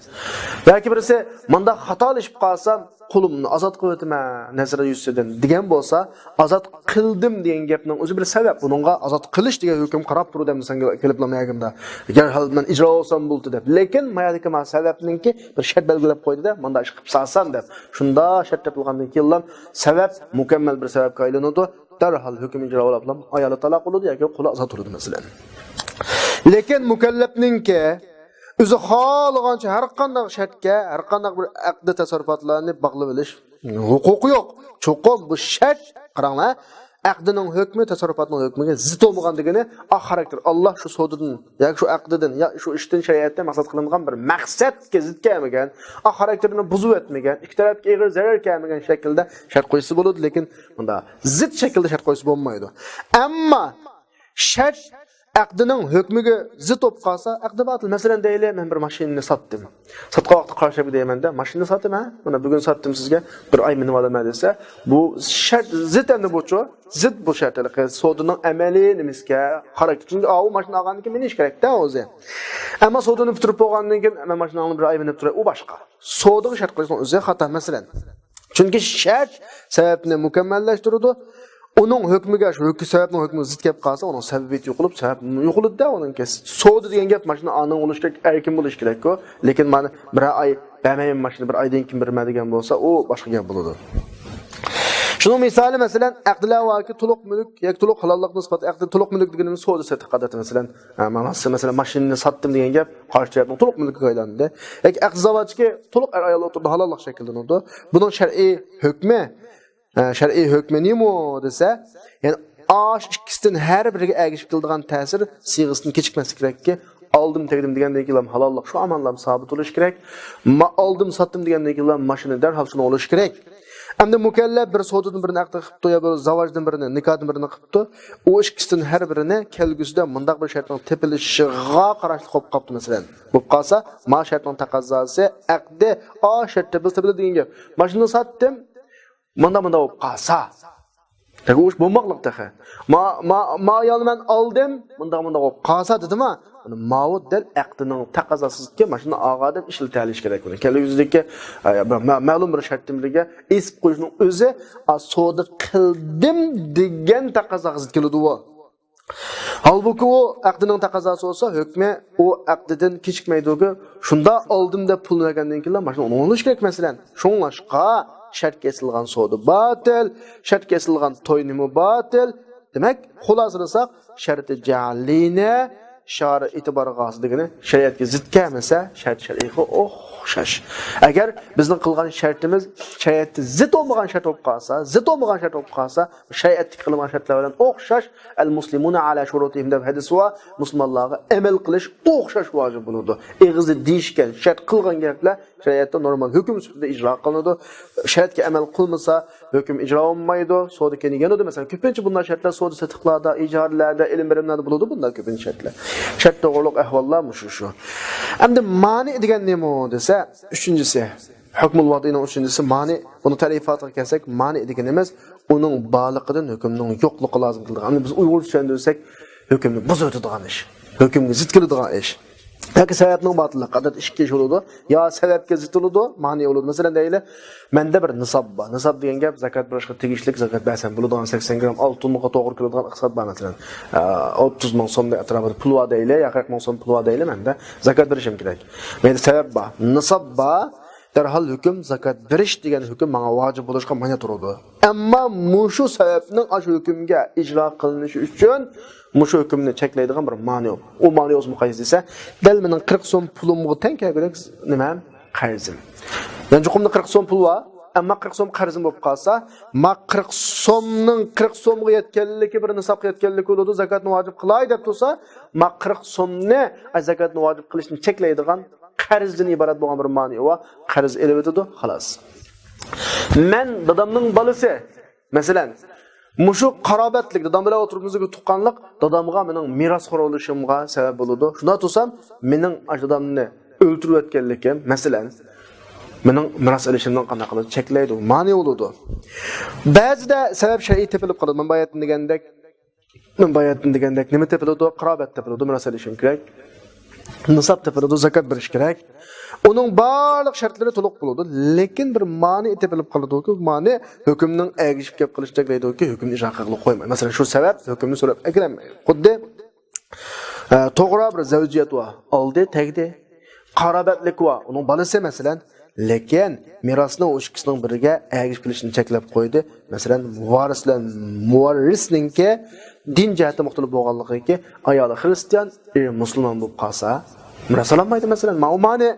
ياكى بىرسى مۇنداق خاتالىشىپ قالسام، قولۇمنى ئازاد قىلىۋېتىمەن نەزىر يۈزىسىدىن دېگەن بولسا، ئازاد قىلدىم دېگەن گەپنىڭ ئۆزى بىر سەۋەب. بۇنىڭغا ئازاد قىلىش دېگەن ھۆكۈم قاراپ تۇرىدۇ ئەمدى سەن كېلىپلا ماياكىمدا. يەرھال مەن ئىجرا بولسام بولدى دەپ. لېكىن مايادىكى ما سەۋەبنىڭكى بىر شەرت بەلگىلەپ قويدى-دە، مۇنداق ئىش قىلىپ سالسام دەپ. شۇنداق شەرت تېپىلغاندىن كېيىنلا سەۋەب مۇكەممەل بىر سەۋەبكە ئايلىنىدۇ. دەرھال ھۆكۈم ئىجرا بولۇپلا ئايالى تالاق بولىدۇ ياكى قولى ئازاد تۇرىدۇ، مەسىلەن. لېكىن مۇكەللەپنىڭكى ئۆزى خالىغانچە ھەر قانداق شەرتكە، ھەر قانداق بىر ئەقدى تەسەررۇپاتلارنى باغلىۋېلىش ھوقۇقى يوق. چوقۇم بۇ شەرت، قاراڭلار، ئەقدىنىڭ ھۆكمى تەسەررۇپاتنىڭ ھۆكمىگە زىت بولمىغان دېگىنى، ئا خاراكتېر، ئاللا شۇ سودىدىن ياكى شۇ ئەقدىدىن يا شۇ ئىشتىن شەرىئەتتە مەقسەت قىلىنغان بىر مەقسەتكە زىت كەلمىگەن، ئا خاراكتېرنى بۇزۇۋەتمىگەن، ئىككى تەرەپكە ئېغىر زەرەر كەلمىگەن شەكىلدە شەرت قويسا بولىدۇ، لېكىن بۇنداق زىت شەكىلدە شەرت قويسا بولمايدۇ. ئەمما شەرت ئەقدىنىڭ ھۆكمىگە زىت بولۇپ قالسا، ئەقدى باتىل. مەسىلەن، دەيلى، مەن بىر ماشىنىنى ساتتىم. ساتقان ۋاقىتتا قارشى تەرەپكە دەيمەن-دە، ماشىنىنى ساتىمەن، مانا بۈگۈن ساتتىم سىزگە، بىر ئاي مىنىۋالىمەن دېسە، بۇ شەرت زىت ئەمدى بۇچۇ، زىت بۇ شەرت ھېلىقى سودىنىڭ ئەمەلىي نېمىسىگە خاراكتېر. چۈنكى ئاۋۇ ماشىنا ئالغاندىن كېيىن مېنى ئىش كېرەكتە ئۆزى. ئەمما سودىنى پۈتتۈرۈپ بولغاندىن كېيىن، مەن ماشىنا ئالغىنىمدا بىر ئاي مىنىپ تۇراي، ئۇ باشقا. سودىغا شەرت قىلىشنىڭ ئۆزى خاتا، مەسىلەن. چۈنكى شەرت سەۋەبنى مۇكەممەللەشتۈرىدۇ. ئۇنىڭ ھۆكمىگە، شۇ ھۆك-، سەۋەبنىڭ ھۆكمىگە زىت كەپ قالسا، ئۇنىڭ سەۋەبىيىتى يوقىلىپ، سەۋەب يوقىلىدۇ-دە ئۇنىڭكى. سودا دېگەن گەپ ماشىنا ئانىڭ بولۇشى كېرەك، ئەركىن بولۇشى كېرەككۇ. لېكىن مانا بىرەر ئاي بەرمەيمەن ماشىنا، بىر ئايدىن كېيىن بېرىمەن دېگەن بولسا، ئۇ باشقا گەپ بولىدۇ. شۇنىڭ مىسالى، مەسىلەن، ئەقدىلەر باركى، تولۇق مۈلۈك ياكى تولۇق ھالاللىق نىسبەت ئەقدى، تولۇق مۈلۈك دېگىنىمىز سودا سېتىق ئادەتتە، مەسىلەن، ئە، مانا، مەسىلەن، ماشىنىنى ساتتىم دېگەن گەپ قارشى تەرەپنىڭ تولۇق مۈلكىگە ئايلاندى. ياكى ئەقدى زاۋاجكى تولۇق ئەر-ئايال ئوتتۇرىدا ھالاللىق شەكىللىنىدۇ. بۇنىڭ شەرئىي ھۆكمى، ئە، شەرئىي ھۆكمى نېمە دېسە، يەنى ئاش ئىككىسىدىن ھەر بىرىگە ئەگىشىپ كېلىدىغان تەسىر سىيغىسىدىن كېچىكمەسلىك كېرەككى، ئالدىم تەگدىم دېگەندىن كېيىنلا ھالاللىق شۇ ئاماللام سابىت بولۇشى كېرەك. ما-، ئالدىم ساتتىم دېگەندىن كېيىنلا ماشىنا دەرھال شۇنى بولۇشى كېرەك. ئەمدى مۇكەللەپ بىر سودىدىن بىرنى ئەقدى قىپتۇ يا بىر زاۋاجدىن بىرنى، نىكادىن بىرنى قىپتۇ. ئۇ ئىككىسىدىن ھەر بىرىنى كەلگۈسىدە مۇنداق بىر شەرتنىڭ تېپىلىشىغا قاراشلىق بولۇپ قاپتۇ، مەسىلەن. بولۇپ قالسا، ما شەرتنىڭ تەقەززاسى ئەقدى، ئا شەرت تېپىلسا تېپىلىدۇ دېگەن گەپ. ماشىنىنى ساتتىم، مۇنداق مۇنداق بولۇپ قالسا، تېخى ئۇ ئىش بولماقلىق تېخى. ما، ما، ما ئايالنى مەن ئالدىم، مۇنداق مۇنداق بولۇپ قالسا دېدىما، ماۋۇ دەل ئەقدىنىڭ تەقەززاسىدىكى ماشۇنى ئالغان ئادەم ئىشلىتەلىشى كېرەك بۇنى. كەلگۈسىدىكى، ئە، بىر مە-، مەلۇم بىر شەرتنىڭ بىرىگە ئېسىپ قويۇشنىڭ ئۆزى، ئا، سودا قىلدىم دېگەن تەقەززاغا زىت كېلىدۇ ئۇ. ھالبۇكى، ئۇ ئەقدىنىڭ تەقەززاسى بولسا، ھۆكمى ئۇ ئەقدىدىن كېچىكمەيدۇكى، شۇنداق ئالدىم دەپ پۇلنى بەرگەندىن كېيىنلا ماشىنا ئوڭلىنىشى كېرەك، مەسىلەن. شۇڭلاشقا، شەرتكە ئېسىلغان سودا باتىل، شەرتكە ئېسىلغان توينىمۇ باتىل. دېمەك، خۇلاسىلىساق، شەرتى جەلىنى شارى ئېتىبارغا ئالسا دېگىنى، شەرىئەتكە زىت كەلمىسە، شەرت شەرئىيغا ئوخشاش. ئەگەر بىزنىڭ قىلغان شەرتىمىز شەرىئەتتە زىت بولمىغان شەرت بولۇپ قالسا، زىت بولمىغان شەرت بولۇپ قالسا، شەرىئەتتىكى قىلىنغان شەرتلەر بىلەن ئوخشاش، المسلمون على شروطهم دەپ ھەدىس بار، مۇسۇلمانلارغا ئەمەل قىلىش ئوخشاش ۋاجىپ بولىدۇ. ئېغىزدا دېيىشكەن، شەرت قىلغان گەپلەر شەرىئەتتە نورمال ھۆكۈم سۈپىتىدە ئىجرا قىلىنىدۇ. شەرتكە ئەمەل قىلمىسا، ھۆكۈم ئىجرا بولمايدۇ. سودا كېيىن يەنىدۇ، مەسىلەن، كۆپىنچە بۇنداق شەرتلەر سودا سېتىقلاردا، ئىجارىلەردە، ئېلىم بېرىملەردە بولىدۇ، بۇنداق كۆپىنچە شەرتلەر. شەرت توغرۇلۇق ئەھۋاللار مۇشۇ شۇ. ئەمدى مانى دېگەن نېمە دېسە، ئۈچىنچىسى، ھۆكمۇل ۋەدىنىڭ ئۈچىنچىسى مانى. بۇنىڭ تەرىپاتىغا كەلسەك، مانى دېگىنىمىز ئۇنىڭ بارلىقىدىن ھۆكۈمنىڭ يوقلۇقى لازىم كېلىدىغان. ئەمدى بىز ئۇيغۇرچە چۈشەندۈرسەك، ھۆكۈمنى بۇزۇۋېتىدىغان ئىش، ھۆكۈمگە زىت كېلىدىغان ئىش. ياكى سەۋەبنىڭ باتىللىقى، ئادەتتە ئىككى ئىش بولىدۇ. يا سەۋەبكە زىت بولىدۇ، مانى بولىدۇ. مەسىلەن، دەيلى، مەندە بىر نىساب بار. نىساب دېگەن گەپ زاكات بېرىشقا تېگىشلىك، زاكات بەرسەم بولىدىغان، سەكسەن گرام ئالتۇنغا توغرا كېلىدىغان ئىقتىساد بار، مەسىلەن. ئە، ئوتتۇز مىڭ سومنىڭ ئەتراپىدا پۇل بار دەيلى، يا قىرىق مىڭ سوم پۇل بار دەيلى، مەندە زاكات بېرىشىم كېرەك. مەندە سەۋەب بار، نىساب بار، دەرھال ھۆكۈم، زاكات بېرىش دېگەن ھۆكۈم ماڭا ۋاجىپ بولۇشقا مانا تۇرىدۇ. ئەمما مۇشۇ سەۋەبنىڭ ئاشۇ ھۆكۈمگە ئىجرا قىلىنىشى ئۈچۈن مۇشۇ ھۆكۈمنى چەكلەيدىغان بىر مانى يوق. ئۇ مانى بولسىمۇ قايسى دېسە، دەل مېنىڭ قىرىق سوم پۇلۇمغا تەڭ كەلگۈدەك نېمەم؟ قەرزىم. يانچۇقۇمدا قىرىق سوم پۇل بار، ئەمما قىرىق سوم قەرزىم بولۇپ قالسا، ما قىرىق سومنىڭ قىرىق سومغا يەتكەنلىكى، بىر نىسابقا يەتكەنلىكى بولىدۇ، زاكاتنى ۋاجىپ قىلاي دەپ تۇرسا، ما قىرىق سومنى، ئاي، زاكاتنى ۋاجىپ قىلىشنى چەكلەيدىغان قەرزدىن ئىبارەت بولغان بىر مانى بار، قەرز ئېلىۋېتىدۇ، خالاس. مەن دادامنىڭ بالىسى، مەسىلەن، مۇشۇ قارابەتلىك، دادام بىلەن ئوتتۇرىمىزدىكى تۇغقانلىق، دادامغا مېنىڭ مىراسخور بولۇشۇمغا سەۋەب بولىدۇ. شۇنداق تۇرسام، مېنىڭ ئاشۇ دادامنى ئۆلتۈرۈۋەتكەنلىكىم، مەسىلەن، مېنىڭ مىراس ئېلىشىمنى قانداق قىلىدۇ؟ چەكلەيدۇ، مانى بولىدۇ. بەزىدە سەۋەب شەرئىي تېپىلىپ قالىدۇ. مەن باياتىن دېگەندەك، مەن باياتىن دېگەندەك نېمە تېپىلىدۇ؟ قارابەت تېپىلىدۇ، مىراس ئېلىشىم كېرەك. نىساب تېپىلىدۇ، زاكات بېرىش كېرەك. ئۇنىڭ بارلىق شەرتلىرى تولۇق بولىدۇ، لېكىن بىر مانى تېپىلىپ قالىدۇكى، مانى ھۆكۈمنىڭ ئەگىشىپ كەپ قېلىشىنى چەكلەيدۇكى، ھۆكۈمنى ئىجرا قىلغىلى قويمايدۇ. مەسىلەن، شۇ سەۋەب ھۆكۈمنى سۆرەپ ئەكىلەلمەيدۇ. خۇددى، ئە، توغرا بىر زەۋجىيەت بار، ئالدى، تەگدى. قارابەتلىك بار، ئۇنىڭ بالىسى، مەسىلەن. لېكىن مىراسنىڭ ئۇ ئىككىسىنىڭ بىرىگە ئەگىشىپ كېلىشىنى چەكلەپ قويدى. مەسىلەن، ۋارىس بىلەن مۇۋەررىسنىڭكى دىن جەھەتتە مۇختەلىپ بولغانلىقىدىن ئايالى خىرىستىيان، ئېرى مۇسۇلمان بولۇپ قالسا، مىراس ئالالمايدۇ، مەسىلەن. ماۋۇ مانى.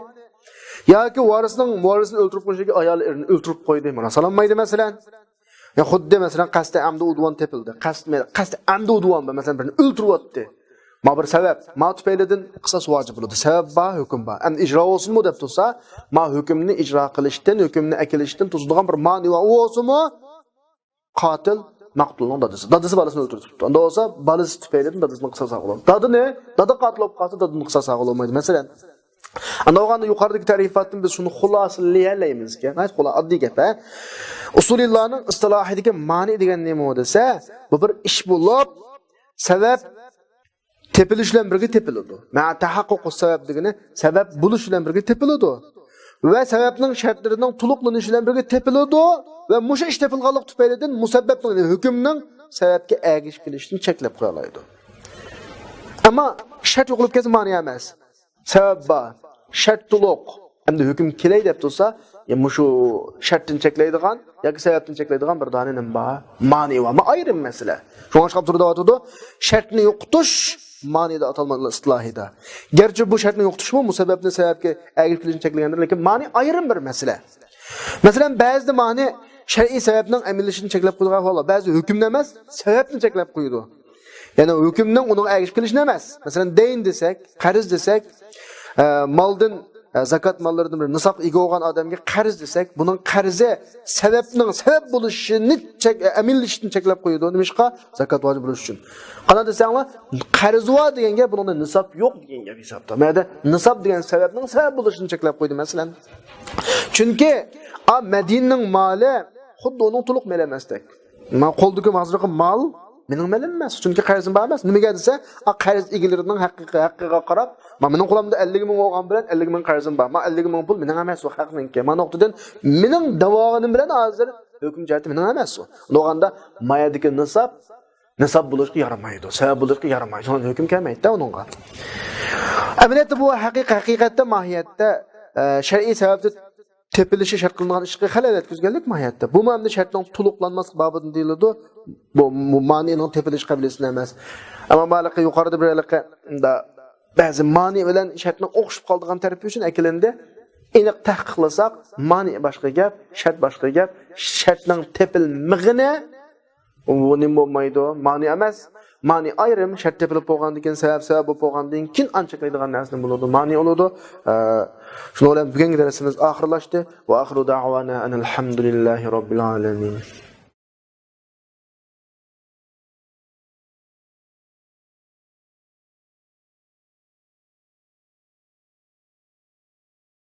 ياكى ۋارىسنىڭ مۇۋەررىسنى ئۆلتۈرۈپ قويۇشىدىكى ئايالى ئېرىنى ئۆلتۈرۈپ قويدى، مىراس ئالالمايدۇ، مەسىلەن. يا خۇددى، مەسىلەن، قەستى ئەمدى ئۇدۋان تېپىلدى. قەست، قەستى ئەمدى ئۇدۋان بىر، مەسىلەن، بىرنى ئۆلتۈرۈۋەتتى. ما بىر سەۋەب، ما تۈپەيلىدىن قىساس ۋاجىپ بولىدۇ. سەۋەب بار، ھۆكۈم بار. ئەمدى ئىجرا بولسۇنمۇ دەپ تۇرسا، ما ھۆكۈمنى ئىجرا قىلىشتىن، ھۆكۈمنى ئەكېلىشتىن توسىدىغان بىر مانى بار. ئۇ بولسىمۇ، قاتىل مەقتۇلنىڭ دادىسى. دادىسى بالىسىنى ئۆلتۈرۈپ تۇرۇپتۇ. ئۇنداق بولسا، بالىسى تۈپەيلىدىن دادىسىنى قىساس ئالغىلى بولمايدۇ. دادىنى، دادا قاتىل بولۇپ قالسا، دادىنى قىساس ئالغىلى بولمايدۇ. مەسىلەن، ئاندىن بولغاندا يۇقىرىدىكى تەرىپاتتىن بىز شۇنى خۇلاسىلىيەلەيمىزكى، ناھايىتى خۇلا-، ئاددىي گەپ، ھە؟ ئۇسۇلىيلارنىڭ ئىستىلاھىدىكى مانى دېگەن نېمە دېسە، بۇ بىر ئىش بولۇپ، سەۋەب تېپىلىش بىلەن بىرگە تېپىلىدۇ. مەئە تەھەققۇقۇس سەۋەب دېگىنى سەۋەب بولۇش بىلەن بىرگە تېپىلىدۇ. ۋە سەۋەبنىڭ شەرتلىرىنىڭ تولۇقلىنىشى بىلەن بىرگە تېپىلىدۇ. ۋە مۇشۇ ئىش تېپىلغانلىق تۈپەيلىدىن مۇسەببەپنىڭ، يەنى ھۆكۈمنىڭ سەۋەبكە ئەگىشىپ كېلىشىنى چەكلەپ قويالايدۇ. ئەمما شەرت يوقىلىپ كەتسە مانى ئەمەس. سەۋەب بار، شەرت تولۇق، ئەمدى ھۆكۈم كېلەي دەپ تۇرسا، يا مۇشۇ شەرتتىن چەكلەيدىغان ياكى سەۋەبتىن چەكلەيدىغان بىر دانە نېمە بار؟ مانى بار. ما ئايرىم مەسىلە. شۇڭا ئاشۇنداق تۇرىدۇ، شەرتنى يوقىتىش مانى دەپ ئاتالمايدۇ ئىستىلاھىدا. گەرچە بۇ شەرتنى يوقىتىشمۇ مۇسەببەپنى سەۋەبكە ئەگىشىپ كېلىشنى چەكلىگەندۇر، لېكىن مانى ئايرىم بىر مەسىلە. مەسىلەن، بەزىدە مانى شەرئىي سەۋەبنىڭ ئەمەلىيلىشىشىنى چەكلەپ قويىدىغان ئەھۋال بار. بەزى ھۆكۈمنى ئەمەس، سەۋەبنى چەكلەپ قويىدۇ. يەنى ھۆكۈمنىڭ ئۇنىڭغا ئەگىشىپ كېلىشىنى ئەمەس. مەسىلەن، دەين دېسەك، قەرز دېسەك، ئە، مالدىن، ئە، زاكات ماللىرىدىن بىر نىسابقا ئىگە بولغان ئادەمگە قەرز دېسەك، بۇنىڭ قەرزى سەۋەبنىڭ سەۋەب بولۇشىنى چەك-، ئەمەلىيلىشىشىنى چەكلەپ قويىدۇ. نېمىشقا؟ زاكات ۋاجىپ بولۇش ئۈچۈن. قانداق دېسەڭلار، قەرز بار دېگەن گەپ، بۇنىڭدا نىساب يوق دېگەن گەپ ھېسابتا. مەدە نىساب دېگەن سەۋەبنىڭ سەۋەب بولۇشىنى چەكلەپ قويدى، مەسىلەن. چۈنكى، ئا، مەدىنىنىڭ مالى خۇددى ئۇنىڭ تولۇق مېلى ئەمەستەك. مانا قولدىكى ھازىرقى مال مېنىڭ مېلىم ئەمەس، چۈنكى قەرزىم بار ئەمەس. نېمىگە دېسە، ئا، قەرز ئىگىلىرىنىڭ ھەققىگە، ھەققىگە قاراپ، ما، مېنىڭ قولۇمدا ئەللىك مىڭ بولغان بىلەن ئەللىك مىڭ قەرزىم بار. ما، ئەللىك مىڭ پۇل مېنىڭ ئەمەس، ئۇ خەقنىڭكى. ما نۇقتىدىن مېنىڭ دەۋالغىنىم بىلەن ھازىر ھۆكۈم جەھەتتە مېنىڭ ئەمەس ئۇ. ئۇنداقتا ما يەردىكى نىساب، نىساب بولۇشقا يارىمايدۇ، سەۋەب بولۇشقا يارىمايدۇ. شۇڭا ھۆكۈم كەلمەيدۇ ئۇنىڭغا. ئەمەلىيەتتە بۇ ھەقىقىي، ھەقىقەتتە، ماھىيەتتە، ئە، شەرئىي سەۋەبتە تېپىلىشى شەرت قىلىنغان ئىشقا خەلەل يەتكۈزگەنلىك ماھىيەتتە. بۇمۇ ئەمدى شەرتنىڭ تولۇقلانماسلىق بابىدىن دېيىلىدۇ. بۇ، بۇ مانىئنىڭ تېپىلىش قەبىلىسىدىن ئەمەس. ئەمما بايىقى يۇقىرىدا بىر ھېلىقى بەزى مانىئ بىلەن شەرتنىڭ ئوخشىشىپ قالىدىغان تەرىپى ئۈچۈن ئەكېلىندى. ئېنىق تەھقىقلىساق، مانىئ باشقا گەپ، شەرت باشقا گەپ. شەرتنىڭ تېپىلمىغىنى، ئۇ نېمە بولمايدۇ؟ مانىئ ئەمەس. مانىئ ئايرىم، شەرت تېپىلىپ بولغاندىن كېيىن، سەۋەب، سەۋەب بولۇپ بولغاندىن كېيىن ئانا چەكلەيدىغان نەرسە نېمە بولىدۇ؟ مانىئ بولىدۇ. ئە، شۇنىڭ بىلەن بۈگۈنكى دەرسىمىز ئاخىرلاشتى. ۋە ئاخىرۇ دەئۋانا ئەنىل ھەمدۇلىللاھى رەببىل ئالەمىن.